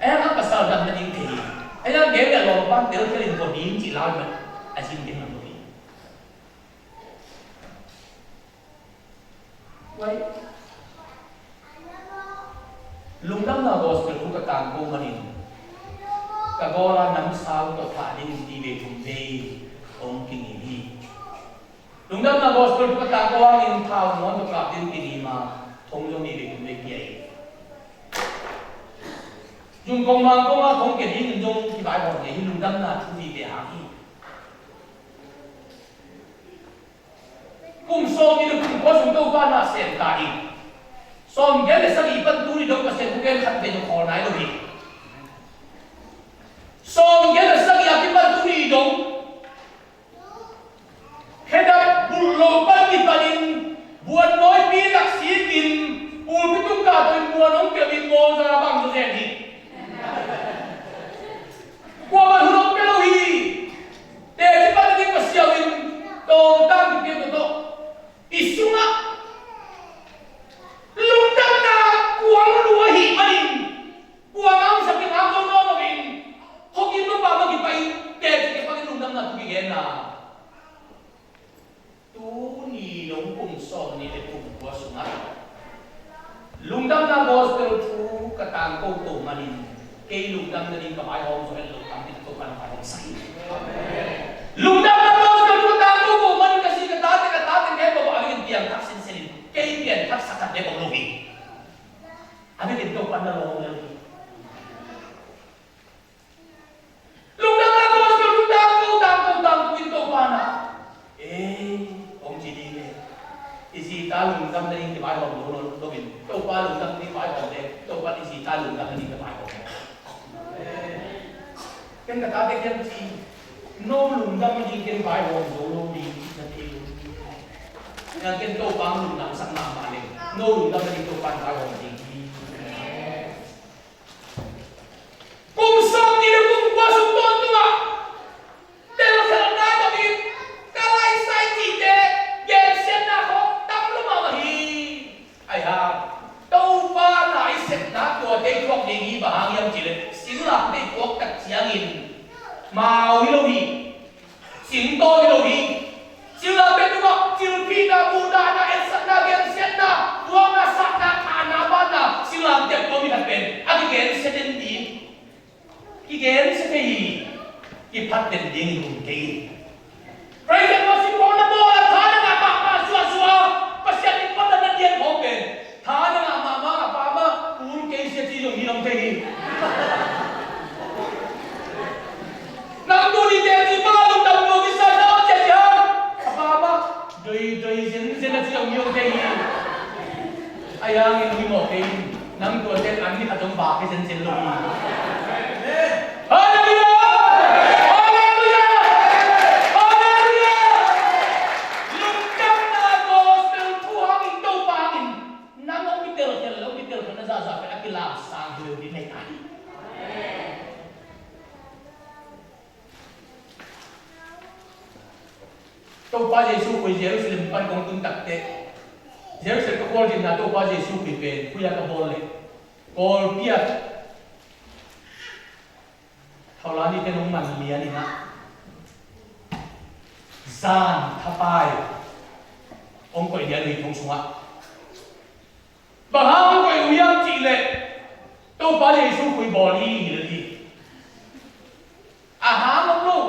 hi. A pasal dam nading thei hi. A gen le lawmpa teltel in ko ding cih lai mah a cih gen ngam lo hi. Wai. Lungdamna gospel thu ka tangko manin ka gola namsau tawh thah dingin tivei thumvei hong kingim hi. Lungdamna gospel thu ka tangko hangin thau ngawn tawh kap dingin kingim a, thong zong tivei thumvei kia hi. Zun kong mang kong a thong kia dingin zong kivaihawm ngei hi, lungdamna thu vive hang hi. Kum sawm nih le kum kua sung Topa na sem ta in, sawmgiat le sagih pan tuni dong Pasian thugen khat vei zong khawl nai lo hi. Sawmgiat le sagih a kipan tuni dong khedap bulh lo pan kipanin buan nawipi laksik in pulpit tung kah tawh in buan hong kelh in mawza bang zaw zen hi. Kuamah hun hong pia lo hi. Teci pan a ding ka siau in tawmtang kipia tawh tawh i sungah lungdamna kuang lua ahih manin kuang a hong sak in hang zo nawn lo in, hong in lo pa mah kipai in teci kipan in lungdamna thu kigenna. Tuni dong kum sawm nih le kum kua sungah lungdamna gospel thu ka tangko to manin kei lungdam nading ka vaihawm zo het lo tampi tak Topa in vaihawm sak hi. Lungdamna gospel thu ka tangko to manin ka zi ka tate ka tate kei ko a vekin piangthak sinsen in kei piangthak sak khat bek om lo hi. A vekin Topa in na lawm lel hi. Lungdamna gospel thu tangko tangko tangko in Topa na ei hong ci ding e. I zita lungdam nading kivaihawm lo lo lo in Topa lungdam nading vaihawm le Topa i zita lungdam nading kivaihawm. Ken ka tate kiang ci no lungdam nading ken vaihawm zo lo ding na thei lo. Ken Topa lungdam sak mahmah le no lungdam nading Topa vaihawm ding hi. Kum sawm nih le kum kua sung tawntungah telkhialhna tawh in ka laisai cihte gensiatna khawng tam lo mahmah hi. Ahi hang Topa na i sepna tuate i thuak ding hi. Bang hang hiam cihleh singlamteh i thuak tak ciangin mau hi lo hi. Singtawn hi lo hi. Singlamteh tungah cilphihna, muhdahna, etsakna, gensiatna, thuakna, satna, thahna, banna, singlamteh a tuam mi khat pen a kigensia den ding, kigensia thei hi. Kiphat den ding hi kum kei. Praise and worship khawng na bawl a, tha na ngah mahmah zuahzuah, Pasian in phat na dian khawng pen tha na ngah mahmah a, pa mah, un kei sia ci zong hi lo thei hi. Nang tuni teci pa lungdam lo kisa na om cia cia. A pa mah, doi doi zenzen a ci zong hi lo thei hi. A yang in ui mawk thei in. Nang tuate an ni khat zong ba kei zenzen lo hi. Halleluiah! Halleluiah! Halleluiah! Lungdamna gospel thu hangin Topa hangin nang hong kitelkhial, hong kitelkhialna zahzah pen a kilamsang hi lo ding nei ta hi. Topa Jesuh khui Jerusalem pan kong tun takteh Jerusalem ka khualzinna Topa Jesuh khui pen khui a ka bawl leh Kawlpi ah Thawlani te nong man lian in ah zan thapai hong koih lian uh hi thong sungah. Bang hang hong koih uh hiam cih leh Topa Jesuh khui bawl hi hi lo hi. A hang om lo.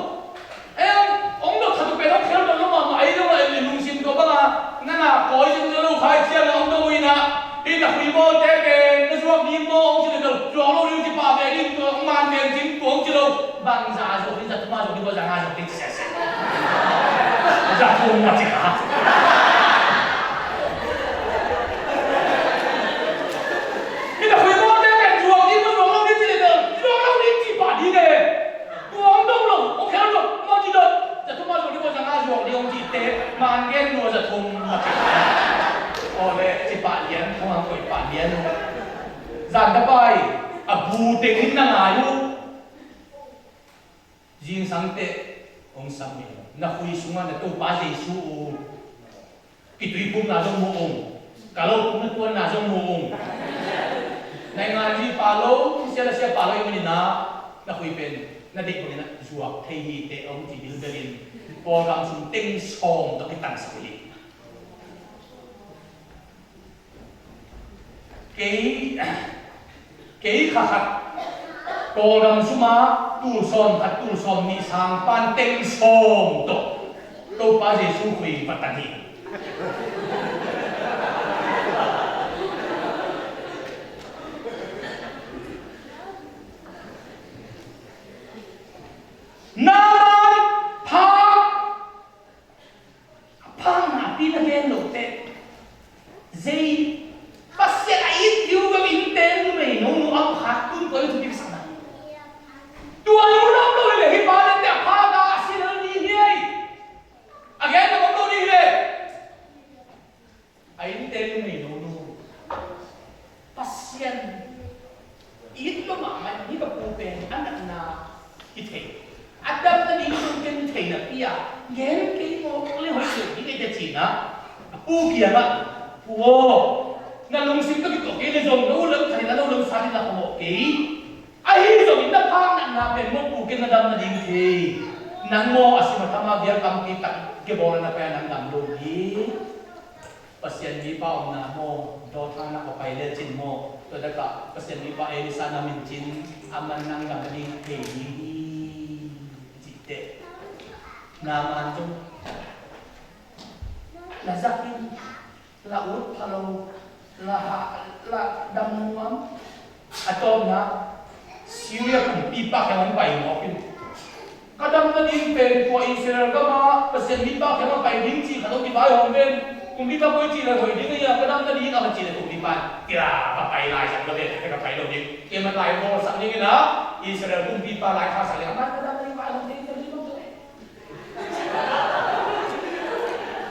Ei, hong dot khat uh pen hong khel dot lo mahmah ahi zong a, ei lungsim tua bang a na na kawi zing lo khai ciang a hong dot uh in ah, hih na khui bawlte pen na zuak ding maw hong ci leh zuak lo ding ci pah ve ding, tua hong man pen cing tua hong ci lo. Bangzah zuak ding, za thum a zuak ding maw, za nga zuak ding ci sese. Za thum a ci kha. Hih na khui bawlte pen zuak ding maw zuak lo ding ci leh zuak lo ding ci pah ding e. Tua hong dong lo, hong khel lo, maw ci dot. Za thum a zuak ding maw, za nga zuak ding hong cihte, man gen lua za thum a ci. Aw le, ci pah lian, hong hang koih pah lian. Zan thapai, a bu teng in na ngai uh. Zingsang teh, hong sam hi. Na khui sungah na Topa Jesu uh kituiphumna zong mu ung. Ka lo tung na tuanna zong mu ung. Na ngaihmi pa lo, sia na sia pa lo i manin ah, na khui pen na deih bangin ah zuak thei hi teh, a hong ci bilbelin Kawlgam sung teng sawm tawh kitansak hi. Kei, kei kha khat Kawlgam suma tul sawm khat, tul sawm nih sang pan teng sawm tawh Topa Jesu khui patan hi. Naaman phak, a phak napi na gen loh teh, zei Pasian a it kiu bel innte numei nonu a phak tun koi thupi ka sakna. Tua nu na om lo hi leh hih pa leh teh a phak a, a si lel ding hi ei. A gen na om lo ding hi leh. A innte numei nonu Pasian it lo mahmah hi. Ka pu pen a natna hi thei, a dam nading zong ken thei napi a, gen kei maw, le hoih lo ding ei, ka ci-in ah a pu kiangah, "Pu aw, na lungsim ka kituak kei le zong, na ut lo khat in a lo lo sa ding la ka mawh kei. Ahi zongin na phak natna pen maw pu, ken na dam nading thei. Nang maw a sim a tham a biakam pi tak ke bawl a na pai a nang dam lo hi." Pasian mipa omna maw, Dothan ah ka pai lecin maw, tua takah Pasian mipa Elisha na min cin, aman nang dam nading thei ding hi, cih teh. Naaman zong la zak in, la ut pha lo, la ha, la dam nuam. A tawpna, Syria kumpipa kiang hong pai mawk in, "Ka dam nading pen tua Israel gam ah Pasian mipa kiang a pai ding cih khat hong kivaihawm ven. Kumpipa koi cih leh hoih ding a hia, ka dam nading a," ka cih leh kumpipa in, "Kila, ka pai lai sak ka ve, ka pai lo ding. Keima lai bawlsak ding in ah, Israel kumpipa lai khaksak leh amah ka dam nading vaihawm ding," ci leh.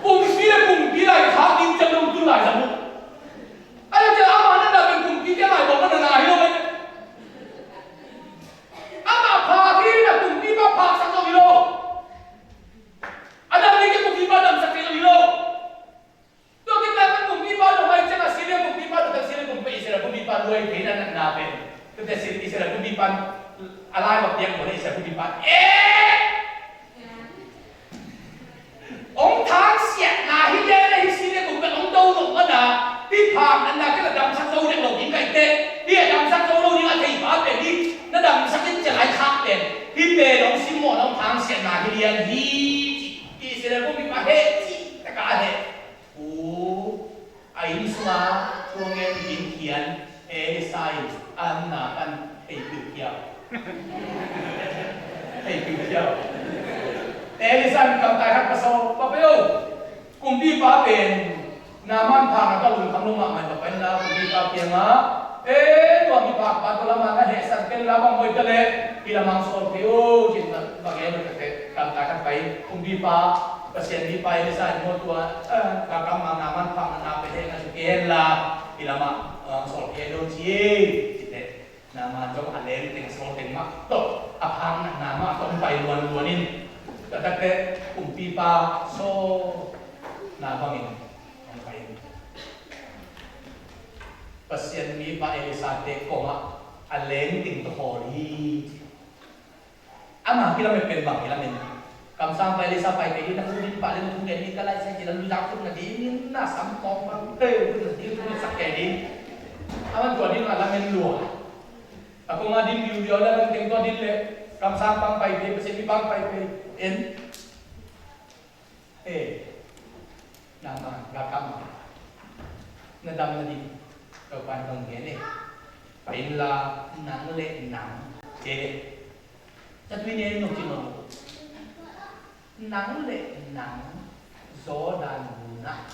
Kumpi le kumpi lai khak ding ciang dong tun lai zang uh. A leh ciang amah na dam pen kumpite lai bawlna na hi lo meh. Amah phak hi na kumpipa phaksak zong hi lo. A dam ding kumpipa damsak thei zong hi lo. Tua khit lai pan kumpipa dong ahih ciangin Syria kumpipa, tua Syria kumpipa, Israel kumpipa luai thei na natna pen, tua Israel kumpipa a lai va piak mawk le Israel kumpipa, "Eh! Hong thangsiatna hi lian a, hih Syria kumpipa hong do nop man a, hih phak natna ken a damsak zo dek lo ding ka hi teh, hih a damsak zo lo ding a theipa pen hih na damsak in ciang a i khak pen, hih pen hong simmawhna hong thangsiatna hi lian hi," ci. Israel kumpipa heh cih takah a heh. Pu, a inn sungah thu a ngen ding khian, Elisha in a omna pan hei piupiau. Hei piupiau. Elisha in kamtai khat ka sawl, "Pa pai o, kumpipa pen Naaman phak na ka lungkham lo mahmah, pa pai in la kumpipa kiangah, 'Eh, tua mi phakpa tua lamah na hehsan ken la bang hoih ta leh hih lamah hong sawl kei o,' ci-in va gen uh," teh, kamtai khat pai, "Kumpipa, Pasian mipa Elisha in maw tua, eh, ka kam ah Naaman phak natna pen hehna ci kei hen la, hih lamah, eh, hong sawl kei o," ci hi, ci teh. Naaman zong a leng teng, a sawl teng mah tawh, a phak natna mah tawh hong pai luanluan in, tua tak teh kumpipa sawlna bangin hong pai in. Pasian mipa Elisha te kongah a leng teng tawh khawl hi. Ama kilamet pen bang kilamen? Kamsangpa Elisha pai kei ding, na hu ding pah le na hu ngen ding, ka laisai ci la luzak khut na ding in, na sam kawng bang teu khut na ding, khut na sak kei ding. Aman tua ding a lamen lua. A kong a din liuliau le a lungteng tua din le kamsang pang pai pe, Pasian mi pang pai pe. En. He. Nang ma, ga kam ma. Na dam na din. Topa'n hong gen e. Pai inla nang le nang. Te. Tatui ne nong ci nong. Nang le nang Jordan gun ah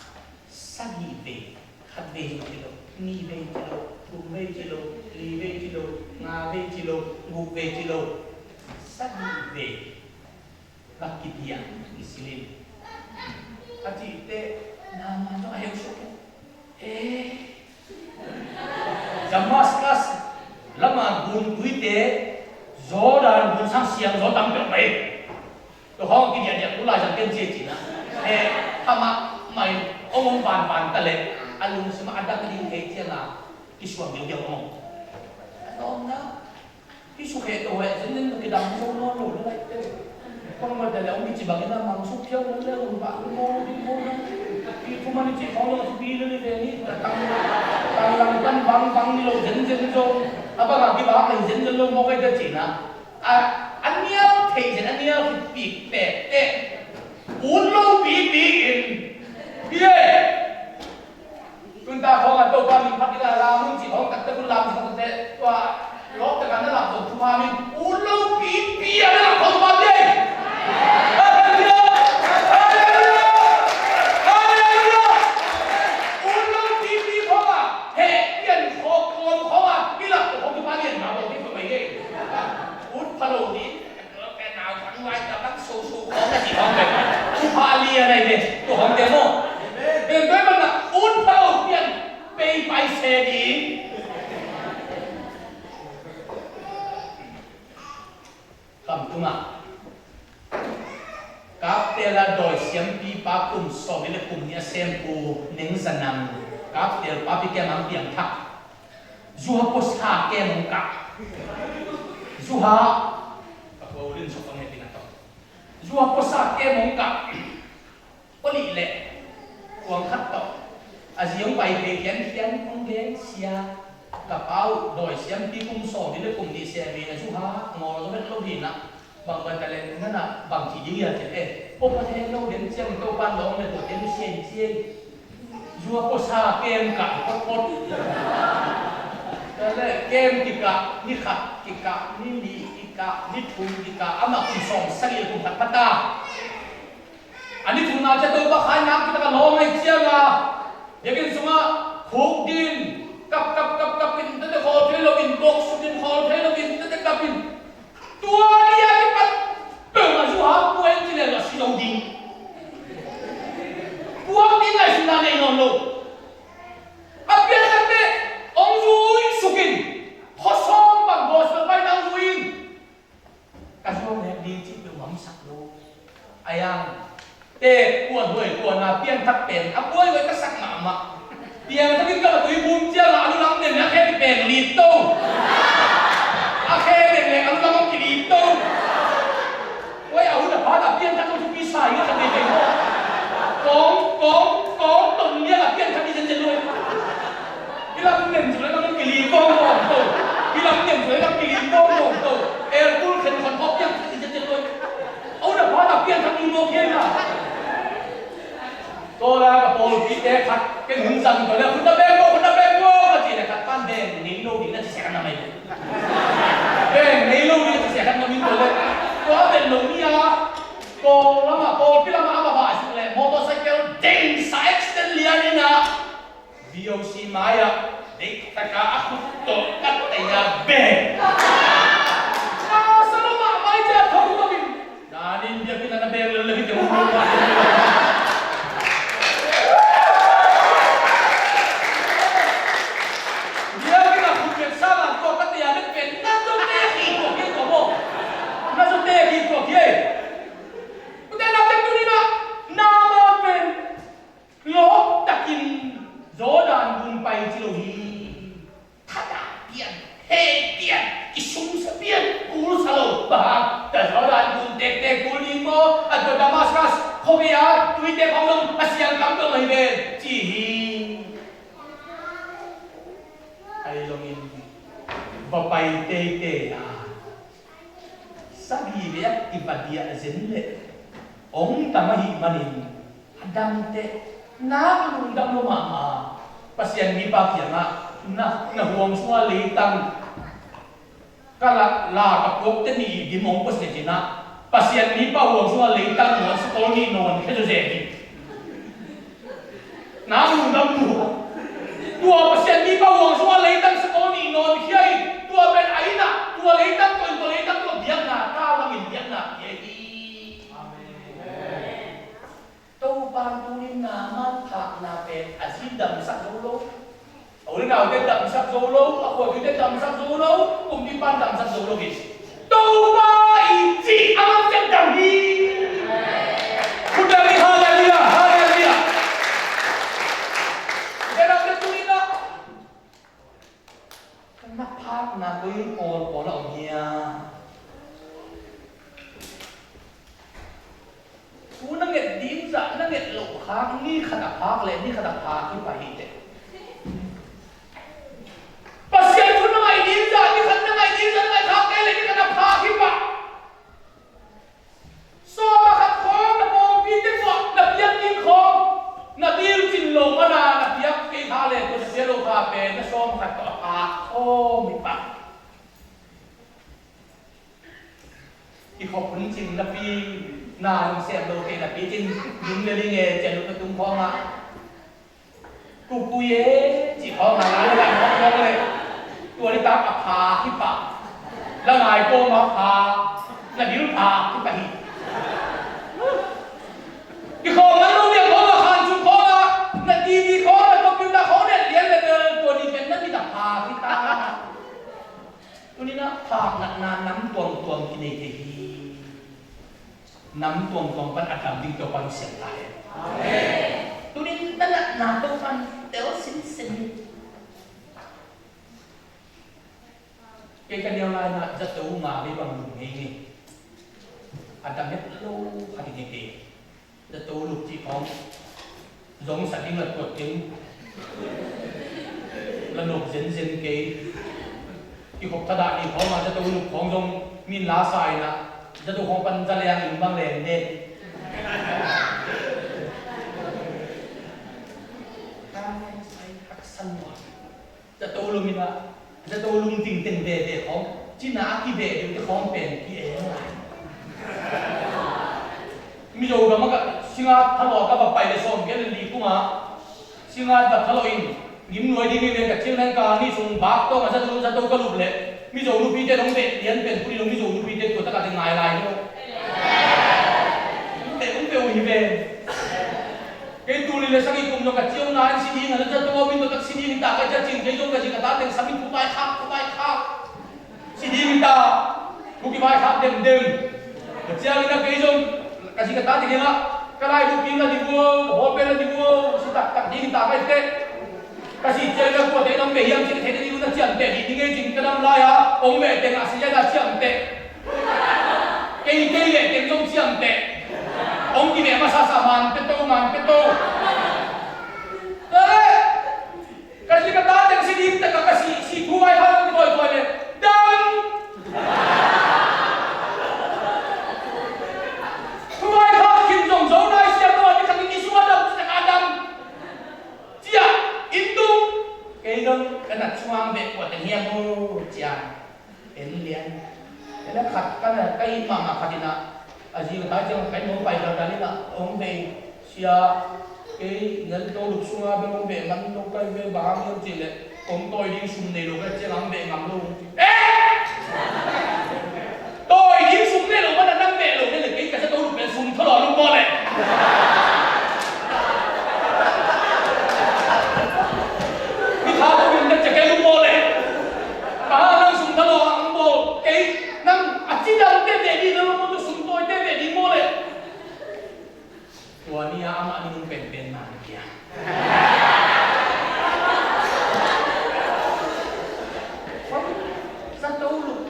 sagih vei, khat vei ci lo, nih vei ci lo, thum vei ci lo, li vei ci lo, nga vei ci lo, guk vei ci lo, sagih vei va kidiah i silin. A cih teh Naaman zong a heusuak. Eh, Damascus lamah gun tuite Jordan gun sang siang zaw tam peuh mai. Tua hong kidiakdiak tu lai zang ken cia cina. He, hama mai ong ong ban ban ta le a lungsim a dang ding thei cianga kisuang diudiau ong. A tawmna kisukhe to he, zenzen to kidang zo nawn lo le lai te. Kong mate le ong kici bangin a mang suk thiau lo le ong ba lo nawn ding ho na. Ki thuma ni ci khong lo ci bi le le ve ni ta tang tang lang pan bang bang ni lo zenzen zo. A bang a kibang le zenzen lo mawk ai ta cina. A, a nial theih zen, a nial khit pik pek teh ut lo pipi in. Bia tunta khawng a Topa min phat ila lam un cih khawng takte kun lam cih khawng takte tua lawk takah na lam khawng thupha min ut lo pipi a na lam khawng thupha bia. Halleluiah! Halleluiah! Halleluiah! Ut lo pipi khawng a heh pian khawng kawm khawng a i lam khawng thupha lian ma bawh ding khawng mai ngei. Ut pha lo ding. Ka nau thang vai ka bang so so khawng na ci khawng ve. Thupha lian ai ve. Tua khawng te maw. Pen tua i man na ut pha lo pian pei pai se ding. Kam tuma Kaptel a dawi siampipa kum sawm le kum nih a sempu Neng Za Nang Kaptel papi kem ang piangthak. Zuha puasa kem ong kah. Zuha ka ko rin sok ong hepina tawh. Zuha puasa kem ong kah. Pawlih leh kuang khat tawh a zi ong pai thei khiankhian ong gen sia. Ka pa uh dawi siampi kum sawm le kum nih sem in a zuha ngawl zo vet lo hi na. Bang ban ka leng nana bang ci ding ia cin e. Pawlih leh lo den ciang Topan lawng le tua ten sian ciai. Zuha puasa kem kah photphot. Tua leh kem kikah, ni khat kikah, ni nih kikah, ni thum kikah, amah kum sawm sagih kum khat phata. A ni thumna ciang Topa khai nak kitakin a lawng ai cianga biakinn sungah khuk din kap kap kap kap in tete khawl thei lo in bawk suk in khawl thei lo in tete kap in. Tua ni a kipat peuhmah zuha puai ci le a si lo ding. Puak ding ngaihsutna nei nawn lo. A pianthak teh ong zui suk in. Khuasawm bang gospel pai nang zui in. Ka zuau nek ding cih peuh mamsak lo. A yang te kuan huai kuan a pianthak pen a buaihuai ka sak mahmah. Pianthak in ka la tui bum ciang a lu lam nen a khe pen lit to. A khe nen nek a lu lam ong kilit to. Huai a hun a phat a pianthak lo thupi sa hi ka thei thei maw. Kong kong kong ton liang a pianthak i zen zen lo. Hi lam nen zu le lam kili kong kong to. Hi lam nen zu le lam kili kong kong to. El kul khen khon khop piang khat i zen zen loi. Au na pa na piang khat i mawk hian na. Tua la ka pawlpite khat ken hun zang tua le khut na beng maw, khut na beng maw ka ci le khat pan beng nei lo ding na ci sia khat na mai. Beng nei lo ding na ci sia khat na min tua le. Tua beng lo ni a. Kawl lama, pawlpi lama ama vai suk le motorcycle deng sa accident lian ina. V O C mai-ah deih taka a khut tawh ka tei a beng. Ka sa lo mahmah i ciah thong lo in. Nanin biakinn ah na beng lel le hi te um lo mah. Biakinn ah khut beng sa lam tawh ka tei a beng pen na zo te hi tuak hi tuak maw. Na zo te hi tuak hi. Ute na beng tu ni na na maw pen. Lawp takin Jordan gun pai ci lo hi. Thadah pian, hei pian, kisungsa pian, kulsa lo. Bang hang, ta Jordan gun tektek kul ding maw, a tua Damascus khuavei a tuite khawng zong a siang tam dong ahi ve, ci hi. Ahi zongin va pai teitei a. Sagih vei a kiva diah zen leh hong tam ahih manin a damteh nak lungdam lo mahmah. Pasian mipa kiangah na, na huang sungah leitang ka la, la ka puakte nih dim hong puasia cinah Pasian mipa huang sungah leitang nawn sakol nih nawn khia zawzen hi. Na lungdam lua. Tua Pasian mipa huang sungah leitang sakol nih nawn khia in tua pen a inn ah tua leitang tua in tua leitang tua biakna tau lamin biakna khia hi. Amen. Topa tunin na manthahna pen a zi damsak zo lo. A u le naute damsak zo lo, a khuatuite damsak zo lo, kumpipan damsak zo lo hi. Topa i cih a man ciang dam hi. Phak ni khat a phak leh ni khat a phak hi pah hi teh. Pasian thu na ngaih ding zah, ni khat na ngaih ding zah, na ngaih khak kei leh ni khat a phak hi pah. Sawm a khat khawng na pawlpite tawh na piak ding khawng na bil cin lo mana na piak kei kha leh tua na piak lo kha pen na sawm a khat tawh a phak khawng hi pah. I khop hun cing napi na lungsiam lo kei napi cin ding le ling e cian lo ka tung khawng ah. Kukuye ci khawng a lai lai khawng khawng le. Tua ni tak a pha hi pah. La ngai kawm a pha. Na bil pha hi pah hi. I khawng an lo lian khawng a khan cung khawng a. Na T V khawng na computer khawng lian lian le tua ni pen na bil a pha hi ta. Tuni-in ah phak natna nam tuamtuam kinei thei hi. Nam tuamtuam pan a dam ding Topa'n siam ta hen. Amen. Tuni-in na natna Topa'n tel sinsen hi. Kei ka nial lai-in ah zato nga vei bang lum ngei ngei. A dam het lo khat hi ngei kei. Zato lup cih khawng zong sa ding la tuat keng. La nop zenzen kei. I khop thadah ni khawng a zato lup khawng zong min la sa in ah zato khawng pan za liang in bang leng den. Ka haksan nuam. Zato lum in ah, zato lum tingteng veve khawng, cina a kiveh deuh te khawng pen ki-eng lai. Mizo gam ah ka singat thalawh ka va pai le sawm giat le li kum ah, singat va thalawh in, gim nuai ding in ka ciang nan ka ni sung bak tawng a zato, zato ka lup le, Mizo nupite dong veh lian pen puni lo Mizo nupite tua tak a te ngai lai lo. Hong veh, hong veh uh hi ve. Kei tul nih le sagih kum zong ka ciang na in si ding a na zato min tua tak si ding ta ka cia cin kei zong ka zi ka ta teng samin phu pai khak, phu pai khak. Si ding ta, phu ki pai khak dem dem. Ka ciang in a kei zong ka zi ka ta teng in a ka lai bu pin la di vo, ka bawl pen la di vo, si tak tak ding ta ka i te. Ka si ciang in a kua te nam be hiam si ka thei ding na ciam te ding ding ei cin ka nam lai a, ong ve teng a si ya na ciam te. Kei, kei leh teng zong ciam teh. Hong kiveh masa sa man pia to, man pia to. Ka zi ka ta teng si ding teh ka, ka si, si thu vai hal kituaituai leh dang. Thu vai hal kim zong zo nai siam lo a, ni khat ni sung a dang, ci teh ka dang. Ciah, in tung. Kei zong ka nat sung ang beh kua teng hiam uh, ciah. En lian. Kei le khat ka na, ka it mahmah khat in ah, a zi ka tai ciang ka in hong pai daldal in ah, hong vei, sia, kei nan to luk sung a bel hong vei man lo ka i vei bang hiam cih leh, kong tawi ding sum nei lo ka ciang hong vei ngam lo hong ci. Eh! Tawi ding sum nei lo man a nang vei lo nei leh kei ka zato luk pen sum thalawh luk maw leh. Mi kha ko min ka ciah kei luk maw leh. Ka ha nang sum thalawh ang maw. Kei nang a cidam te ve ding na lo maw, sum tawi te ve ding maw leh. Tua ni a amah ni nung penpen na kia. Zato luk.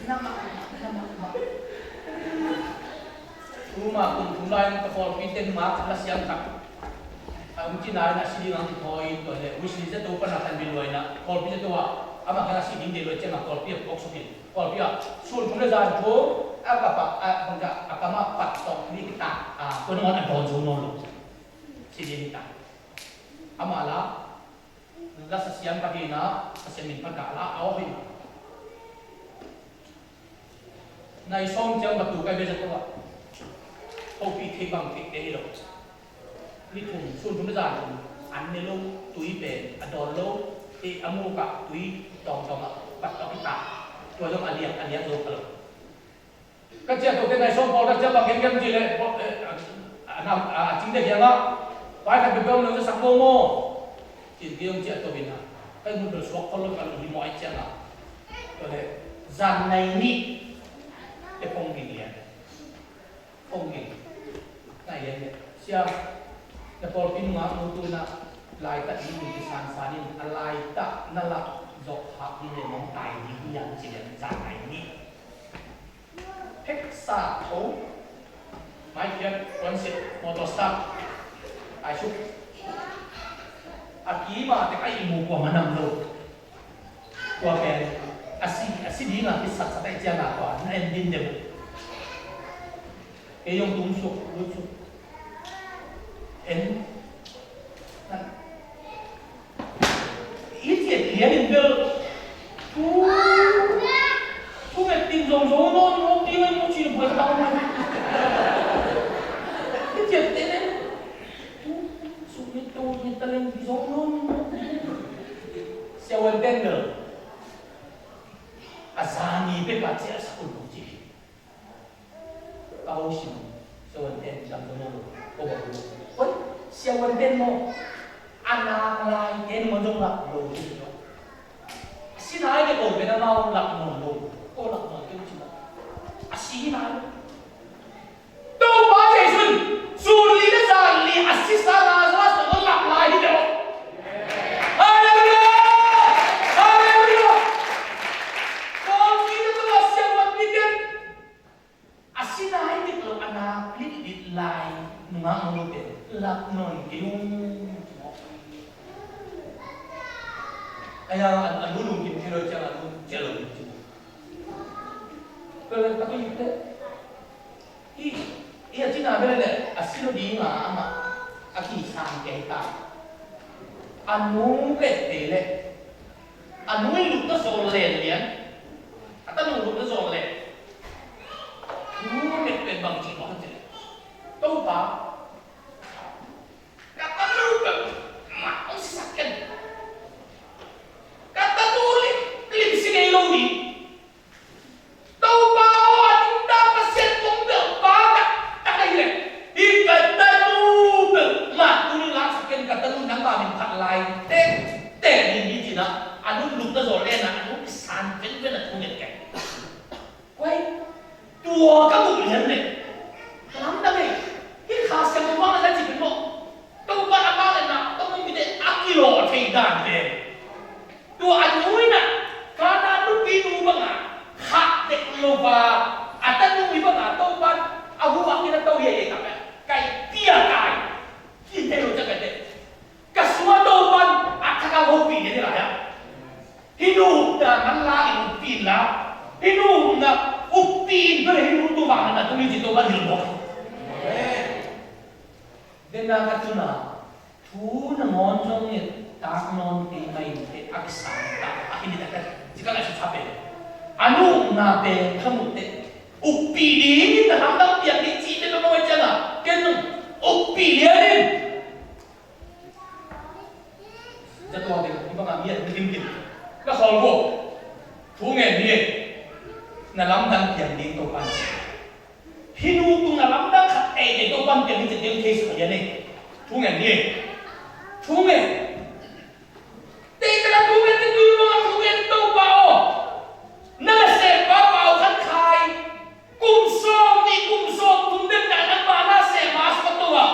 Na mah, na mah, mah. Tuma kum thum lai-in ka pawlpi ten mak la siam tak. A um cina in a si ding ang ti thawi in tua le Wesley zato pan a kan bi luai na pawlpi zato ah amah kan a si ding dei luai ciang a pawlpi a pawk suk in pawlpi ah sun thum le zan thum a ka pa a bang ka a ka ma pat tawk ni kita a tua nangawn a dawn zo nawn lo. Si ding kita amah la la sa siam ka ding na sa siam in phat ka la a aw hi. Nai sawm ciang batu kai bia zato ah. Hopih thei bang thei te hi lo. Ni thum, sun thum zan thum. An ne lo, tui pen, a dawn lo, i a muk ah, tui tawngtawng ah, bat tawk i ta. Tua zong a liak, a liak zo ka lo. Ka ciah to te nai sawm pawl ka ciah bang kemkem ci le, a, a, a, a cing te kiang ah. Pai khat bia bia om lo sa sak bo maw. Cin kei zong ciah to in ah. Kai mut bel suak khol lo ka lo hi maw ai ciang ah. Tua le, zan nai nih te pong ging lian. Pong ging. Nai lian le. Sia, na pawlpi nungak mu tu na laitak ding in kisan san in a laitak na lak zok hak ding le nong tai ding hiam ci lian zan nai nih. Pheksa tho. Maiphiat, tuansit, motor start. Ai suk. A kima tek a ihmu kua manam lo. Kua pen a si, a si dinga kisatsa tek cianga kua na en din dem. Kei zong tung suk, lut suk. En. Hih ciat lian in bel thu, thu nget ding zong zo nawn mawk ding a, mawk cin buai tau mai. Hih ciat te nen thu suk nget to nget ta leng zo nawn mawk ding. Siavuan ten bel a zani bek a ciah sak un mawk ci. Ka ho sim, siavuan ten dam zo nawn lo. Ko bang lo. Oi, siavuan ten maw, a nak lai ten maw zong lak lo hi lo. A si nai te ko pen amau lak nawn lo. Ko lak nawn kei ci maw. A si nai. Topa Jesu in sun li le zan li a sisa Lazarus tawh lak lai hi lo. Halleluiah! Halleluiah! Ko ci te tawh a siavuan ni ten. A si lai dik lo a nak litlit lai nungak nungute lak nawn kei ung. Aya a, a nu lungkim thei lo ciang a nu ciah lo ding ci. Pele ka tu ite. I, i a cina bele le a si lo dinga amah a kisang kei ta. A nu le te le A nu in lukna zawl len lian. A tanu lukna zawl len. Nu nek pen bang ci mawk a ci. Topa, ka tanu pen mah hong sisak ken. Ka tanu lim, lim si ngei lo ding. Topa aw, a nungta Pasian kong belh pa taktak ahi leh, hih ka tanu belh mah tuni laksak ken, ka tanu nangma min phat lai tektek ding hi ci-in ah, a nu lukna zawl len ah, a nu kisan venven a thunget ken. Kuai, tua ka muh lian leh, lamdang ei, hih Kha Siangtho mah na ci pen maw. Topa a mah leh na, ka muh mite a kilawh thei dan pen. Tua a nu in ah, Kanaan nupi nu banga, khah dek lo a, a tanu hi banga, Topa in a hu a kina to hiaihiai tak leh, kai pia kai, kin te lo ca kai te. Ka sua Topa in a thak a hopih dek lai a. Hih nu upna nang la in uppi in la. Hih nu upna uppi in bel hih nu tu bang na tu mi ci Topa in hilh bawk. Amen. Denna ka tuna thu nangawn zong nget tak nawn kei mai in teh a kisam tak a hi ni tak a ci ka lai sa sa pen. A nu na pen ka mu teh ukpi ding in na hamdang piak ding ci teh ka mawh ciang a ken ukpi lian in. Za tua ding i bang a mi a lim lim ka khawl ko thu ngen ni na lamdang piak ding to pan. Hih nu tung a lamdang khat ei dei Topa in piang hi ci ding case khat lian ei. Thu ngen ni ei. Thu ngen. Tei tala thu ngen ni tui mawng a thu ngen Topa aw. Na na sem pa pau khat khai. Kum sawm nih kum sawm thum deuh na nangma na sem a sawt to a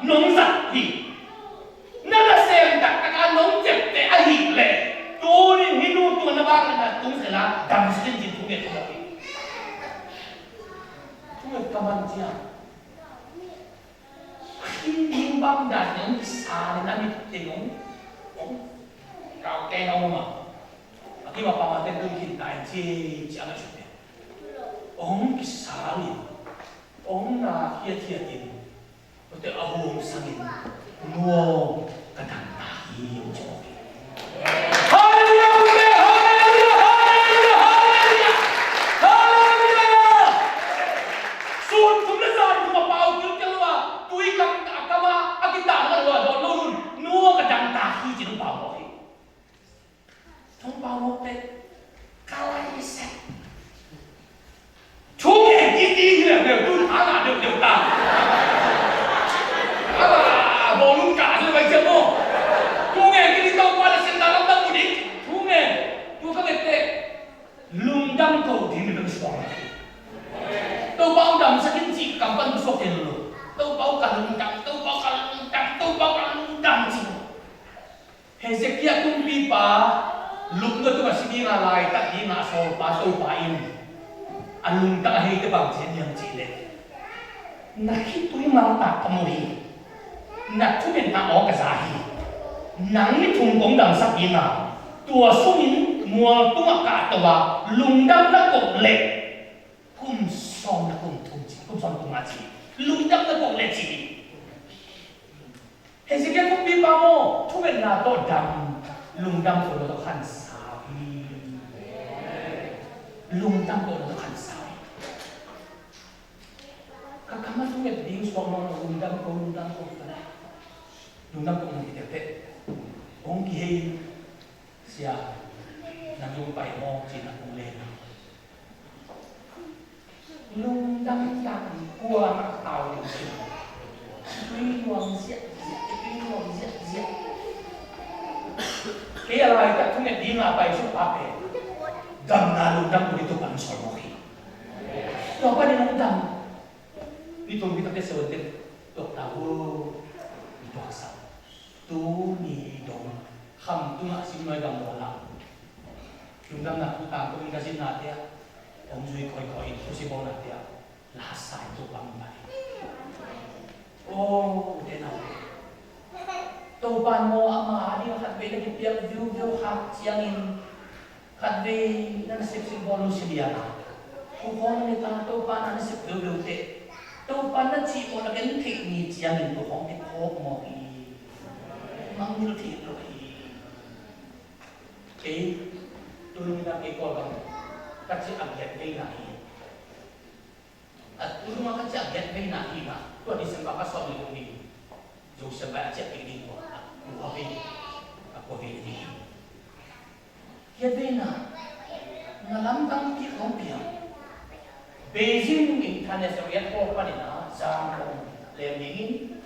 nong zat hi. Na nasem taktak a nong ciapteh ahih leh, tuni-in hih nu tung a na bang na tung zel a damsak in ci thu ngen ka mawk hi. Thu ngen ka man ciang a khin ding bang dan in hong kisal in a mit teng hong, hong kau teng a om a, a kim a pam a teng tung khin ta in ci, ci a na sut teng hong kisal in, hong na khiathiat in, Tua teh a hong sangin, "Nu aw, ka dang ta hi," hong ci mawk hi. Halleluiah, halleluiah, halleluiah, halleluiah, halleluiah. Sun thum le zan thum a pau kilkel uh a, tui kam a kam a, a kitam ngal uh a dawn lo un, "Nu aw, ka dang ta hi," ci-in hong pau mawk hi. Thong pau mawk teh ka lai sek. Thu ngen kik ding hi leuleu, tun a ngah deuhdeuh ta. A ngah bawlung kah hi le bai ciam maw. Thu ngen kik ding, Topa na siangtho lamdang mu ding. Thu ngen. Thu ka nget teh lungdam ko ding mi bang suang. Topa hong damsak in cih kam pan suak kei lo. Topa hong ka lungdam, Topa hong ka lungdam, Topa hong ka lungdam cih. Hezekiah kumpipa lupna tungah si dinga laitat dinga a sawlpa Topa in a lungtang a hei teh bang ci hiam cih leh, "Na khitui maltak ka mu hi. Na thumetna aw ka za hi. Nang ni thum kong damsak ding a, tua sungin mual tungah kahto a, lungdam na koh leh kum sawm na kum thum ci, kum sawm na kum nga ci. Lungdam na koh leh ci. Hezekiah thupipa maw, thumetna tawh dam, lungdam koh lo tawh khansau hi. Lungdam koh lo tawh khansau hi. Ka kam a thumet ding suak mawk lo, lungdam ko, lungdam ko, lungdam ko, lungdam ko, lungdam ko, lungdam ko. Hong kihei, sia, na lung pai mawk cih na hong len. Lungdam tak kuang a tau ding cih. Tui nuam ziahziah, tui nuam ziahziah. Kei a laitak thumet ding a pai suk pa pen, damna lungdam ko ding tua pan sawlmawk hi. Tua panin hong dam. Ni tum kitak te seven te tok ta uh. Ni tuak sa. Tuni dong kham tungah sim nuai gam bawl a, lungdamna tu tangkong in ka zinna te ah hong zui kawikawi in, thusi bawlna te ah la sai Topa min pah in. Aw, u te nau te, Topa in maw ama a ding khatvei na kipiak viuveu khak ciangin, khatvei na nasepsep bawl lo si lian a, tu khawng na ne ta, Topa na nasep viuveu teh, Topa na cih bawl na gen theih ni ciangin tu khawng te khawk mawk hi. Mangngilh theih lo hi. Kei, tu nung in a kei Kawlgam ka ciah a giat veina hi. A tu nung a ka ciah a giat veina hi na, tua December ka sawm le kum ni Joseph bai a ciah kei ding tua, a kua vei, a kua vei ni hi. Giat veina, na lamdang kik hong piang. Beijing International Airport panin a zan kong lem dingin,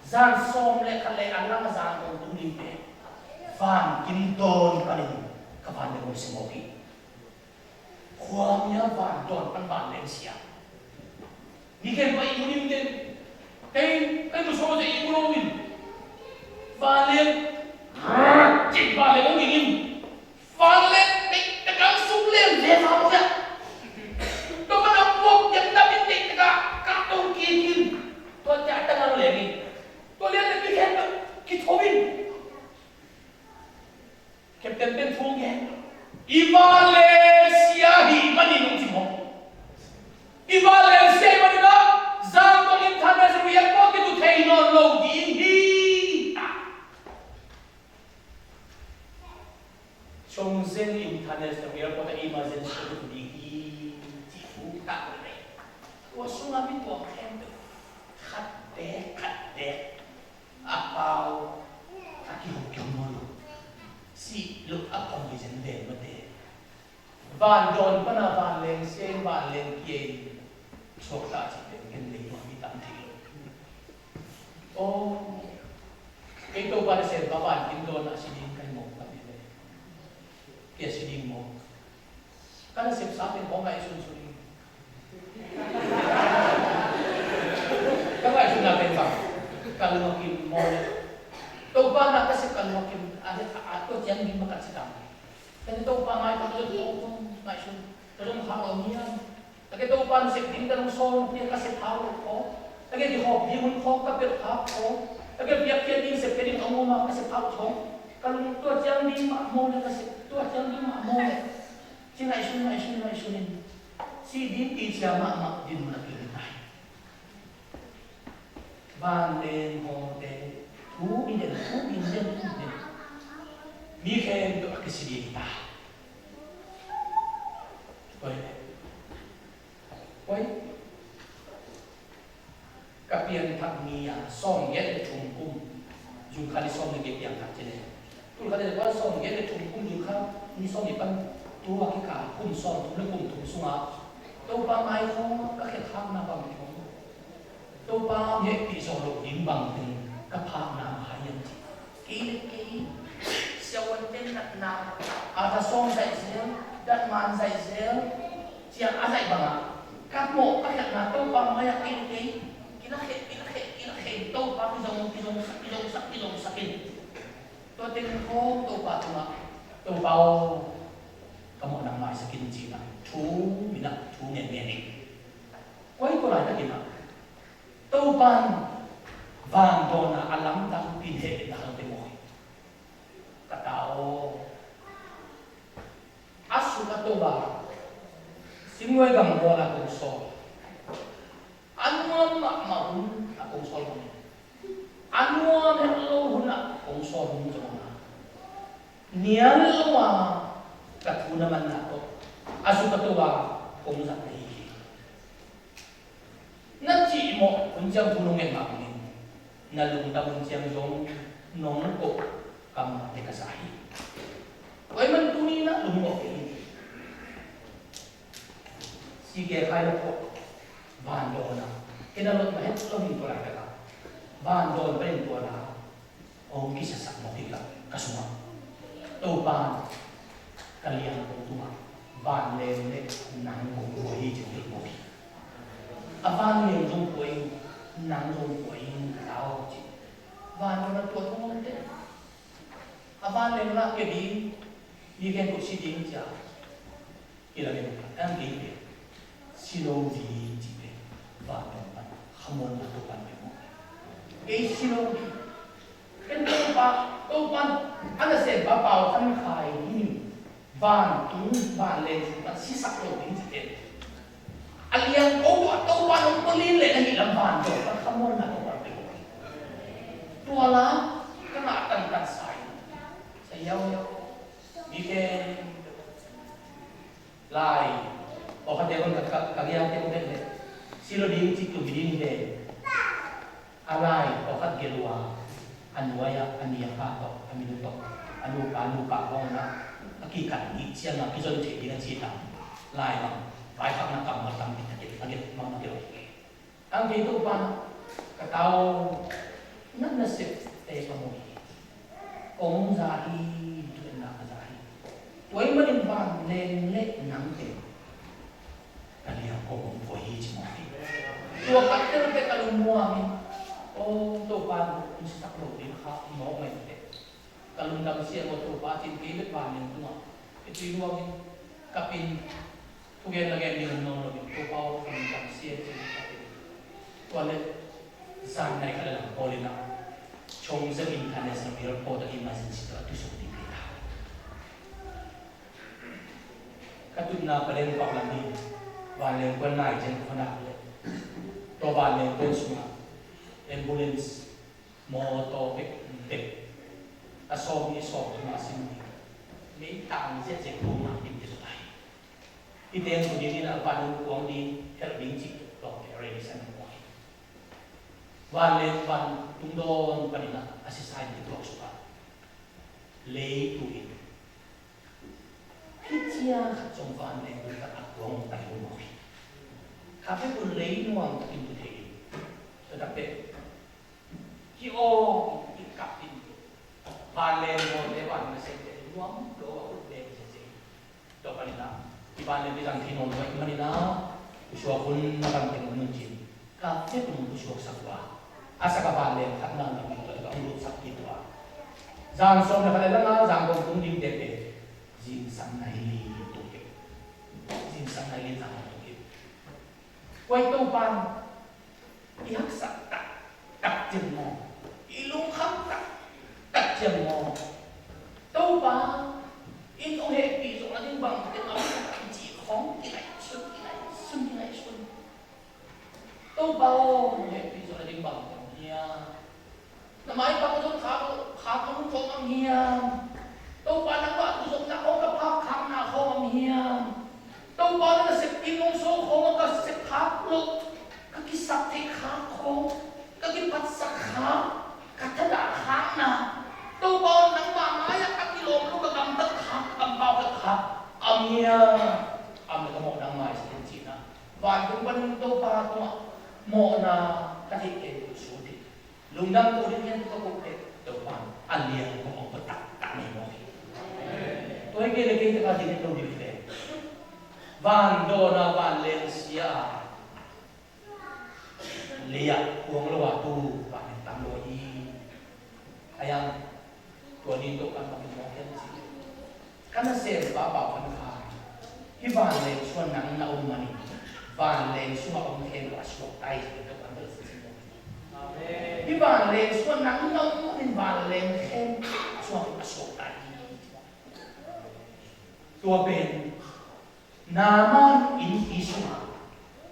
zan sawm le khat le a lang a zan kong tung ding te, van kim dawn panin ka van le kong sim mawk hi. Khua mi a van dawn pan van leng sia. Ni khen pa i mu ning den. Kei, kei mu so ze i mu lo in. Van leng. Cik van leng ong ing in. Van leng, kei, ka kang suk leng, leng van leng. Tua man a puak, yam na min kei, ka, ka tong ki kin. Tua tia ta ngang leng in. Tua lian le mi khen, ki thom in. Captain pen thu gen. I van leng sia hi manin ong ci mawk. I van leng sia hi manin ah, Zangkong International Airport kitu thei nawn lo ding hi. Chongzeng International Airport ah emergency kitu ding hi. Ci thu tak le. Tua sungah mi tuam khempeuh khat bek, khat bek. A pau a kihong kihong nawn lo. Sih lo a pau hi zen ven mate. Van dawn pana van leng sia in, van leng kia in suakta cih pen ken lei tuah mi tam thei lo. Aw, kei Topa na sem pa van kim dawn a si ding kai mawk tam hi ve. Kia si ding mawk. Ka nasepsa pen kong ngaihsun sun in. Ka ngaihsunna pen bang, ka lung a kim maw le, Topa na ka sep ka lung a kim, a, a, a, tua ciang ding mah ka ci tam. Ka ci Topa ngai ka lung kong ngaihsun, ka lung khak lo niam. Ka ke Topa na sep ding ka lung sawl, ka sep hau lo kong. Ka ke kihawp ding hun khawng ka pelh khak kong. Ka ke biakpiak ding sep ding a ngawm a ka sep hau kong. Ka lung tua ciang ding mah maw le ka sep, tua ciang ding mah maw le. Ci ngaihsun, ngaihsun, ngaihsun in. Sih ding kicia mahmah dinmun a kihong ta hi. Vanleng hawte thu i den, thu i den, thu i den. Mi khempeuh a kisi ding ta. Koi, koi. Ka pianthak ni a sawmgiat le thum kum, zung khat ni sawm ni giat pianthak ci le. Tul khat ni le kua sawmgiat le thum kum, zung khat ni sawm ni pan, tua kikal kum sawm thum le kum thum sungah Topa mai khawng ka khelhkhakna bang khawng, Topa hehpih zawh loh ding bang teng ka phakna mah hai hiam ci. Kei le kei, siavuante natna, a, a sawm zaih zel, datman zaih zel, ciang a zaih bangah ka mawh ka khelhna Topa mai-ah kei le kei, kilakheh, kilakheh, kilakheh, Topa kizong, kizongsak, kizongsak, kizongsak in. Tua teng khawng Topa tungah, Topa aw, ka mawh nang maisak in ci-in ah thu minah, thu ngen ngen in. Koi tua laitakin ah Topa in Vandawn a lamdang pi in hehpihna hong pia maw hi. Ka ta aw, a suk a to a, Singluai gam gual a kong sawl, a nuam mahmah hun a kong sawl bangin, a nuam het lo hun a kong sawl hun zong a, nial lo a ka thu na manna tawh a suk a to a kong zat na hi hi. Na cih mawh hun ciang thu nong ngen mah bangin, na lungdam hun ciang zong nong koh kammal te ka sa hi. Tua ahih man tuni na lungdam hi. Si ke khai lo ko vandawn a, kei na lot na het lo hi tua laitak a, vandawn panin tua la hong kisasak mawk hi ka, ka sungah. Topa, ka liang kong tungah vanleng le nang kong buai hi ci-in hilh mawk hi. A vanleng zong buai in, nang zong buai in, ka ta aw ci. Vandawn a tua thong om te. A vanleng lah pia ding, mi khempeuh si ding ci a kilamen, a hang kei pen si lo ding cih pen vantung pan khamuanna Topa'n pia maw? Kei si lo ding. Ken Topa, Topa'n a nasempa Pau Khan Khai hi in vantung vanleng sung pan sisak lo ding cih pen a liang ko a Topa'n hong pia lin leh na hih lam vantung pan khamuanna Topa'n pia maw? Tua la ka ngah tantan sa in, sa yauyau. Mi khempeuh lai pawlkhatte khawng ka, ka, ka geite khawng bek leh si lo ding cih tum hi ding hi ve. A lai pawlkhat gelh uh a, a nuai ah a ni a pa tawh, a minu tawh, a nupa, a nupa khawng in a, a kikan ding ciang a kizon theih ding a ci ta. Lai bang vaikhakna kammal tampi tak a gelh, a gelh mahmah gelh uh hi. Ang kei Topa, ka ta aw, na nasepte ka mu hi. Kong za hi, tu-in na ka za hi. Tua ahih manin vanleng le nang pen ka liang kong buai hi ci mawk hi. Tua ka tel teh ka lungmuang in, aw Topa, kong sisak lo ding kha mawk mai teh. Ka lungdam sia maw Topa, cin kei bek vanleng tungah i tui luang in kap in, thugen la gen ding a nuam lo in Topa aw, ka lungdam sia cin kap in. Tua leh zan nai khat a lang pawl in a, Chongzeng International Airport a emergency tawh a tusuk ding hi ta. Ka tutna Palen pau lam hi, vanleng kuan nai ciang ka va nak leh tua vanleng kuan sungah ambulance mawtaw bekbek a sawm nih sawm thum a sim ding, meitang ziahziah kho ngah ding te zong ahi. Hih teng tuni in a van hong kuang ding, helh ding cih lawngte arrange a na muang hi. Vanleng van tungdawn panin a sisa in kituak suk a, lei tu in hih ciang khat zong vanleng tu tak a kuang ta hi lo maw hi. Kha pek un lei nuam takin tu thei in, tua tak pek ki-awng in, kikap in, vanleng bawlte, vanleng nasemte nuam lo a ut leng ziahziah in. Tua panin a, i vanleng i zang thei nawn lo ahih manin a, khusuak hun na bang teng hun un cin, ka pek un khusuak sak uh a, a sak a vanleng khat na lam in tua tak a hong lutsak kik uh a, zan sawm le khat le lang a zan kong tung dingte pen zingsang nai li tung kei, zingsang nai li zan kong tung kei. Kua i Topa in i haksat taktak ciang maw, i lungkham taktak ciang maw, Topa in hong hehpih zawh nading bang teng a om hiam i cih khawng kingaihsun, kingaihsun, kingaihsun. Topa aw, hong hehpih zawh nading bang teng om hiam? Na maipha ka zon khak, khak khawng om hiam? Topa nangmah tuzopna khawng, ka phak khakna khawng om hiam? Topa na nasep inn hong so khawng, ka sep khak loh, ka kisap theih khak khawng, ka kiphatsak khak, ka thadah khakna, Topa aw nangmah mai-ah ka kilawm loh, ka gamtat khak, ka kampau khak, khak om hiam? Om leh ka mawh nangmah hi sak in cihna, vantung panin Topa tungah mawhna ka theih khempeuh sut in, lungdam to ding gen ka koh teh, Topa in a liang kong hong pia taktak hi mawk hi. Tua hi kei leh kei teka ding hi lo ding hi ve. Vandawn a vanleng sia a, lei-ah kuang lo a tu vanleng tam lo hi. Ahi hang tua ni in Topa in bang hi mawk hiam cih leh, ka nasempa Pau Khan Khai, hih vanleng sungah nang na om manin vanleng sungah om khempeuh a suakta hi cih pen Topa in bel sin sin mawk hi. Hih vanleng sungah nang na om manin vanleng khempeuh sungah a suakta hi. Tua pen Naaman innpi sungah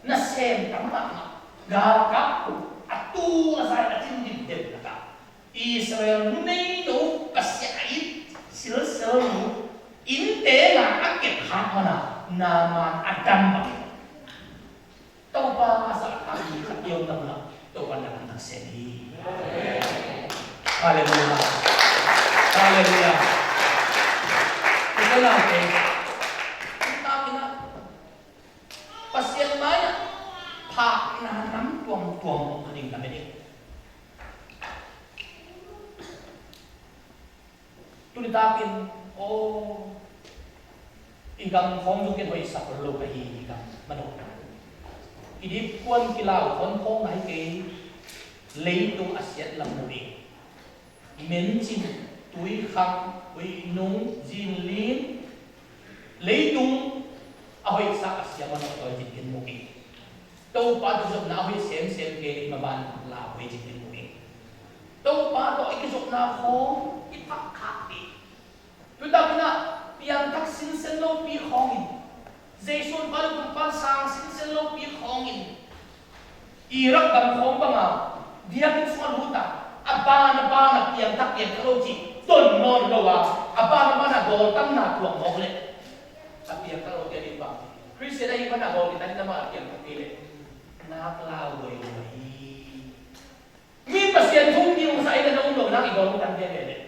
nasem tam mahmah, galkap, a tul a zai a cin dipdep lakah Israel numeino, Pasian a it silselnu innte na a kep khak mana Naaman a dam bang hi. Topa a zahtak mi khat i om nak, Topa na lam tak sem hi. Halleluiah. Halleluiah. Tua nate, tua nate, Pasian mai-ah phakna nam tuamtuam om kha ding ka mene. Tuni takin, aw, i gam khawng zong ken hoihsak lo ka hi, i gam manawh. I dipkuan kilau khawng khawng ngai kei, leitung a siat lam mu ding. Mencin, tuikhang, huihnung, zinling, leitung a hoihsak a siam a nawh tawi zin ken mu kei. Topa tawh kizopna a hoih semsem kei leh maban la hoih zin ken mu kei. Topa tawh i kizopna khawng i phakkhak ding. Tutakin ah piangthak sinsen lopi khawngin, Jesu pa le kumpa sang sinsen lopi khawngin, Iraq gam khawng banga biakinn sungah lut a, a ban a ban a piangthak piangthak lo ci don nawn lo a, a ban a ban a dawltamna tuak mawk leh a piangthak lo te ding bang. Khristian ahi mana gawl kitan in amah a piangthak kei leh nak lau luai luai hi. Mi Pasian thu mi hong sa in a na um lo nak i gawl kitan ve ve leh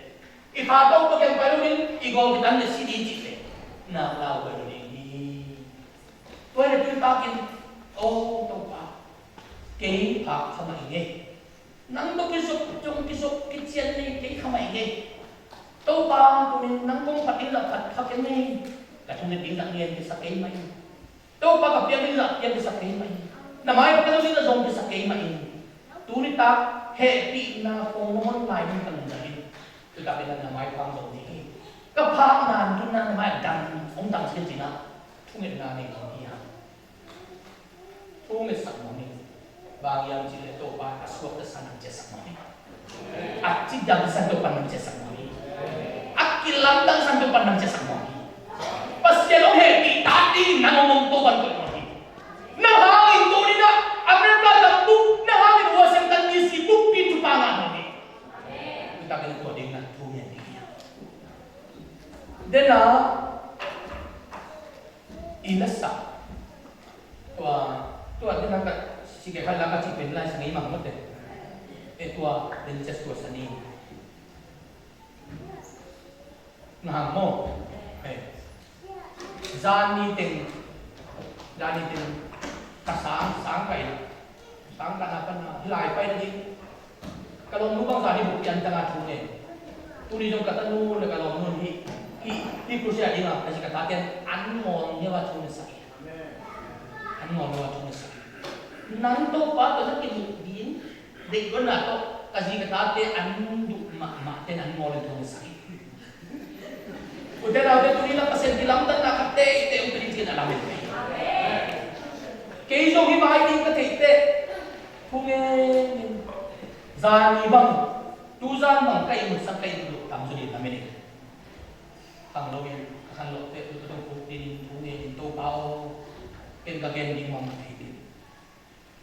i kha to pa kiang pai lo in i gawl kitan leh si ding cih leh nak lau luai luai ding hi. Tua hi leh tui takin, aw Topa, kei phak kha mah ing ei. Nang tawh kizop, zong kizop, kician nei kei kha mah ing ei. Topa, tunin nang kong phat ding zah phat kha kei ing ei. Ka thunget ding zah ngen kisa kei mah ing. Topa, ka piak ding zah piak kisa kei mah ing. Na mai ka zong ding zah zong kisa kei mah ing. Tuni tak hehpihna kong na hon lai ding ka lungdam ing. Tutakin na mai kong zong ding hi. Ka phakna in tuni na mai a dang hong dang sia cih na thungetna nei zong hi hang. Thu ngetsak mawk ni. Bang hiam cih leh Topa a suakta san nang ciatsak mawk ni. A cidam san Topa nang ciatsak mawk ni. A kilamdang san Topa nang ciatsak mawk ni. Pasian hong hehpih ta ding nang hong om Topa koih mawk ni. Nang hangin tuni na America gam bup, nang hangin Washington D C buppi thupha ngah mawk ni. Tutakin tua ding na thu ngen ding hi. Dena i lasak. Tua, tua, tua, tua, si ke khai la ka ci pen lai sa ngei mang mate. E tua, den ces tua sa ni. Nga hang mo. Eh. Zan ni teng. Zan ni teng. Ka sang, sang kai. Sang ka na pan na. Lai pai na di. Ka lawmnu bangzah hi buk pian tanga thu ngen. Tuni zong ka tanu le ka lawmnu hi, hi, hi crusade a ding a, ka zi ka tate an ngawl neu a thu na sak hi. An ngawl neu a thu na sak hi. Nang Topa tawh na kimuh ding, deih donna tawh ka zi ka tate an duh mahmah ten an ngawl neu thu na sak hi. Ute naute tuni na Pasian kilamdanna khat teitei om ka ding ci-in a lamen. Kei zong hih vai ding ka theih teh thu ngen in. Zani bang, tu zan bang ka imut sak ka imut tam zaw ding lamen in. Khang lo in, ka khan loh teh tu ka tong khuk din in thu ngen in Topa aw. Ken ka gen ding mawk na thei ding.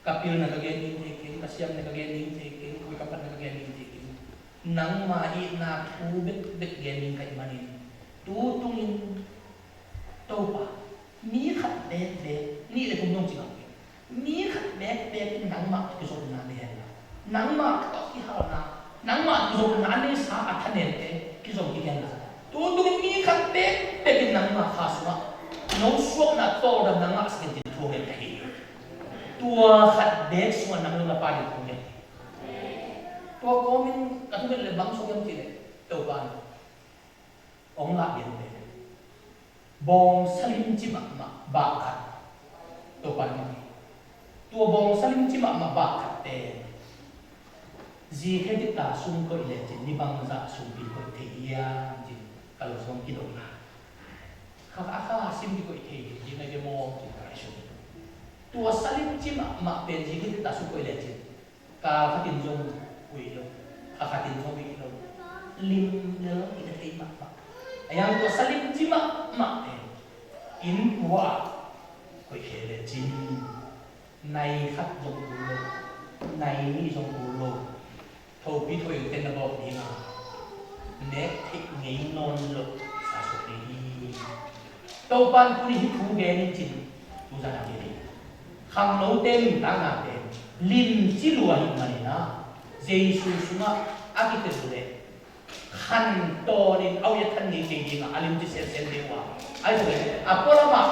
Ka pilna ka gen ding thei keng, ka siamna ka gen ding thei keng, khawi ka phatna ka gen ding thei keng. Nangma itna thu bekbek gen ding ka hih manin tu tungin Topa, mi khat bekbek, nih le thum dong ci bang keng, mi khat bekbek in nangmah kizopna nei henla, nangmah tawh kihalna, nangmah kizopna a neisa a thanemte kizom ding henla, tu tungin mi khat bekbek in nangmah kha sungah no suahna tawldamna ngahsak in cin thu ngen ka hi. Tua khat bek sungah nang le na Pa ding thu ngen. Tua kawmin ka thunget le bang sung hiam cih leh Topa in hong lah lian ve. Bawngsa limci mahmah bah khat Topa in hong hi. Tua bawngsa limci mahmah bah khat pen zikhe dita sum koih lecin ni bangzah sumpi koih thei hiam cin ka lo sawm kidong a. Kha a kha sim kikoih thei ding ding ahi ve maw cin ka ngaihsun. Tua sa limci mahmah pen zikhe dita sum koih lecin Kal khatin zong ui lo, kha khatin zong ui lo. Lim lel i ka thei mahmah. A yang tua sa limci mahmah te inn pua ah koih khia lecin nai khat zong kul lo, nai nih zong kul lo. Thopi thoih ute na bawk dinga nek theih ngei nawn lo sa suk ding hi. Topan tuni hih thu gen in cin, tuzan a ding hi. Khangnote nuntaknate limci lua hi manin a, Jesu sungah a kitel leh khan tawnin au i a than ngei kei dingah a limci sensel ding uh a. Ahi zongin a pualamah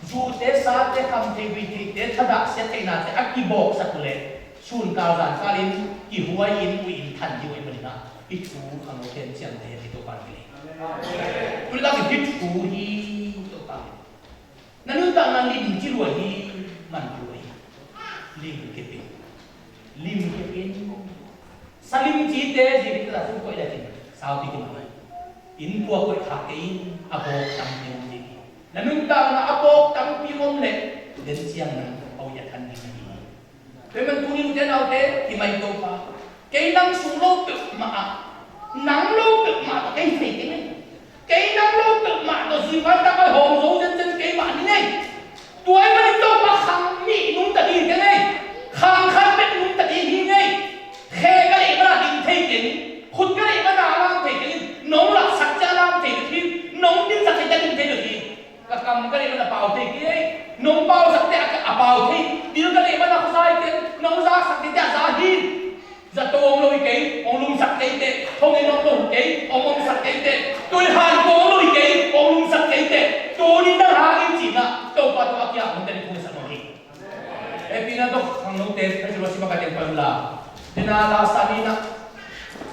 zute, sate, khamthei, huitheite, thadah siat theihnate a kibawksak uh leh sunkal zankalin kihuai in, ui in than ding uh ahih manin a, i thu khangnote in ciamteh hi, Topa in. Tulak in hih thu hi, Topa in. Na nuntakna limci lua hi, man lua hi. Limkip in. Limkip in. Sa limcite zikita thu koih le kin saupi kin mai. Inn pua koih khak kei in, a bawk tampi om ding hi. Na nuntakna a bawk tampi om leh den ciang nang au i a than ding hi. Tua ahih manin tuni ute naute, hi mai Topa. Kei nang sung lo peuhmah ah, nang lo peuhmah tawh kei thei kei ngei. Kei nang lo peuhmah tawh zui vai tak a hawm zo zenzen keimah ni ngei. Tua ahih manin Topa khang nih nungta ding hi kei ngei. Khang khat bek nungta ding hi ngei. Khe ka neih mana ding thei keng. Khut ka neih mana lam thei keng. Nong laksak ciang lam thei ding hi. Nong dingsak ciang ding thei ding hi. Ka kam ka neih mana pau thei kei. Nong pausak ciang a pau thei. Bil ka neih mana khuazai keng. Nong zaksak ciang a za hi. Zato om lo hi kei, hong lumsak kei teh, hong en om lo hi kei, hong omsak kei teh, tui han ko om lo hi kei, hong lumsak kei teh, tuni nang hangin ci-in ah, Topa tawh a kiang hong tel hi, hong sak lo hi. Hehpihna tawh khangnote, Pasian ruat simak a teng pai un la. Dena la sa ni na,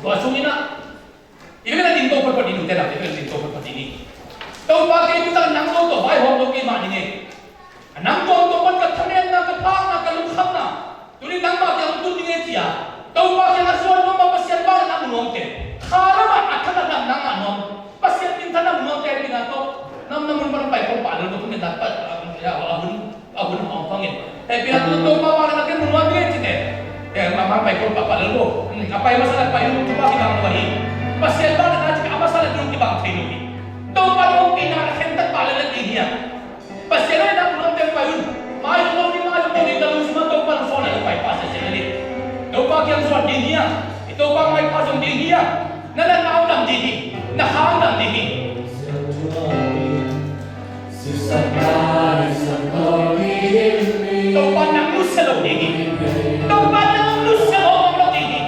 tua sung in ah, i vekpi-in ah ding to photphot ding, ute nau, i vekpi-in ah ding to photphot ding ni. Topa kei tu tak nang lo tawh vaihawm lo keimah ding e. A nang tuamtuam pan ka thanemna, ka phakna, ka lungkhamna, tuni nangmah kiang hong tun ding e ci-a Topa kiang a zuan nuam a, Pasian vangliatna mu nuam teh. Kha lamah a thadah nangmah nuam, Pasian minthanna mu nuam teh, hehpihna tawh. Nam na mun pan pai khol pah lel, tua tun ngen dak pa, a, a hun, a hun hong pang in. Hehpihna tawh Topa vangliatna ken mu nuam ding e ci teh. Eh, ma, ma pai khol pah pah lel lo. Hmm, a pai masa leh pai lungkim kibang lo hi. Pasian vangliatna ci a masa leh lungkim kibang thei lo hi. Topa hong pina a khentat pah lel ding hi a. Pasian aw, na mun lam teng pai un. Mai zong lo ding, mai zong lo ding, ka lungsim ah Topa nong sawl a pai pa sese na ding. Topa kiang zuan ding hi a, i Topa maipha zong ding hi a, na natna hong dam ding hi, na kha hong dam ding hi. Topa nang nusia lo ding hi. Topa nang nusia lo mawk lo ding hi.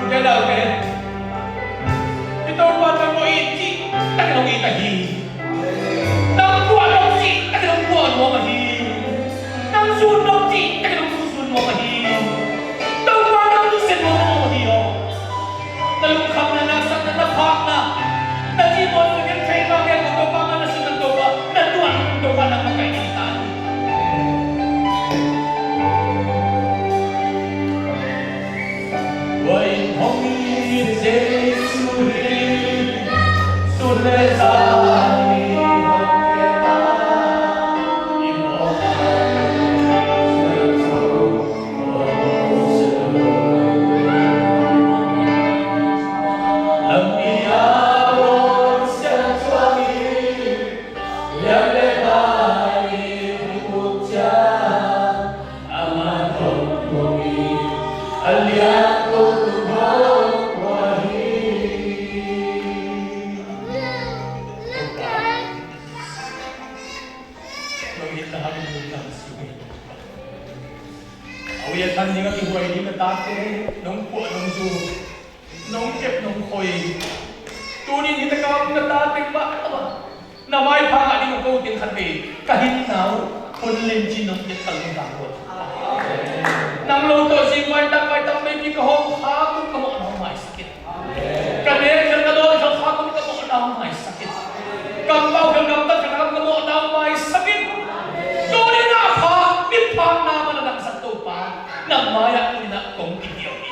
Ute naute, i Topa nang hong it cih takin hong it ahi. Nang puah nong cih takin hong puah nuam ahi. Nang zun nong cih takin hong zun nuam ahi. Topa nang nusia nuam ahi aw. Na lungkhamna, na haksatna, na phakna, na cihmawh na gentheihna gen ko Topa, na sin Topa, na tuah Topa nang makaih ding ta hi. Nong it na hangin nong tang sung hi. A ui a than ding a kihuai ding na tate nong puah nong zu, nong kep nong khoi. Tunin hi takam na tate mah a mah na maipha ngah ding a ko teng khat vei ka hin nau hun lim cin nong et ka lungtang luat. Nang lo tawh zing vai tak vai tak meipi ka hawm kha kum ka mawh nau maisak in. Ka nek khel ka dawn khel kha kum ka mawh nau maisak in. Kampau khel gamtat khel kha kum ka mawh nau maisak in. Tunin a pha, mi phakna man a dangsak Topa, nang mai-ah tunin a kong kidiau hi.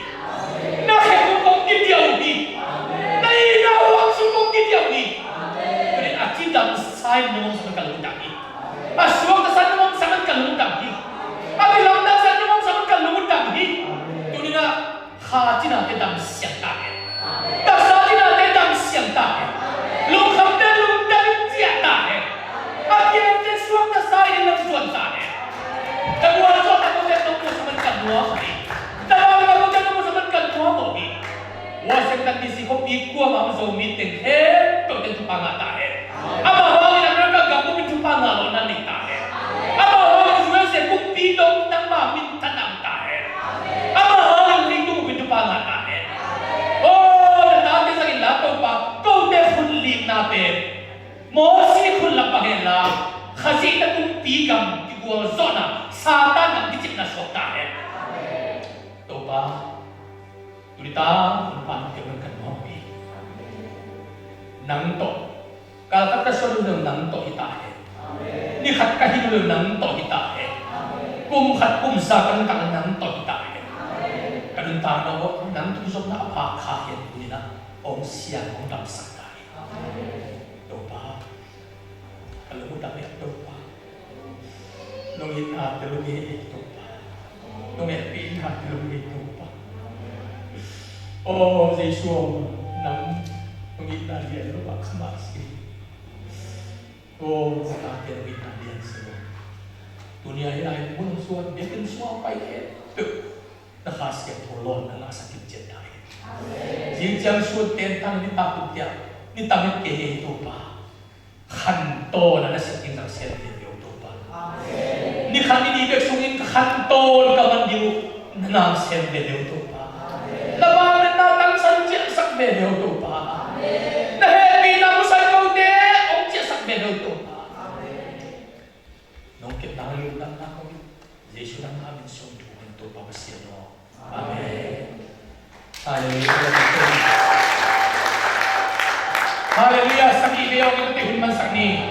Na khe kong kong kidiau hi. Na ina huang sung kong kidiau hi. Tunin a kidamsa in nong sa ka lungdam hi. A suakta sa nong sa ka lungdam hi. A kilamdang sa nong sa ka lungdam hi. Tunin a kha cinate dam siang ta hen. Taksa cinate dam siang ta hen. Lungkhamte lungdam in ciah ta hen. A kiangte suakta sa in lam tuan ta hen. Ka gualzawhna kote nong musak man ka nuam hi. Ka lau ka kote nong musak man ka nuam hi. Washington D C khuapi kuamah om Zomi teng khempeuh teng thupha ngah ta hen. Amau hangin America gam bup in thupha ngah lawhna nei ta hen. Amau hangin U S A kumpi dong nangma minthanna om ta hen. Amau hangin leitung bup in thupha ngah ta hen. Aw, na tate zangin la Topa, kote khut likna pen Mosi khut lam pang hen la, Khazih na tung Pi gam kigualzawhna, Satan gam kicipna suak ta hen. Topa, tuni ta hun pan kei man kan nuam pi. Nang tawh, kal khat ka suan uh leh nang tawh hi ta hen. Ni khat ka hin uh leh nang tawh hi ta hen. Kum khat kum za ka nuntak leh nang tawh hi ta hen. Ka nuntakna uh nang tungzawhna a phak kha hen. Tuni na hong siang hong damsak ta hen. Topa, ka lung uh dam hen Topa. Nong itna teel ung ei Topa. Nong hehpihna teel ung ei Topa. Aw Jesu aw, nang nong itna lian lo a ka mah si. Aw na tate nong itna lian si lo. Tuni a hih lai mun hong suan biakinn sungah pai khempeuh na Kha Siangtho lawnna ngahsak ciat ta hen. Zing ciang sun ten tang nitak uh tiang nitak met kei ei Topa. Khantawn a na sep ding zang sem veve uh Topa. Ni khat ni nih bek sungin ka khantawn ka man ding uh na nam sem veve uh Topa. Na vangliatna tangsan ciahsak veve uh Topa. Na hehpihna musan kote hong ciahsak veve uh Topa. Nong kepna nong lungdamna ko Jesu nangmah min suang thu hen Topa Pasian aw. Amen. Halleluiah. Halleluiah. Sagih vei hong in, hun mansak ni.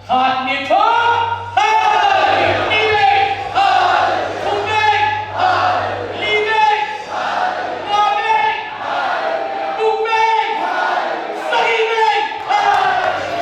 Khat, nih, thum. Halleluiah. Nih vei. Halleluiah. Thum vei. Halleluiah. Li vei. Halleluiah. Nga vei. Halleluiah. Guk vei. Halleluiah. Sagih vei. Halleluiah.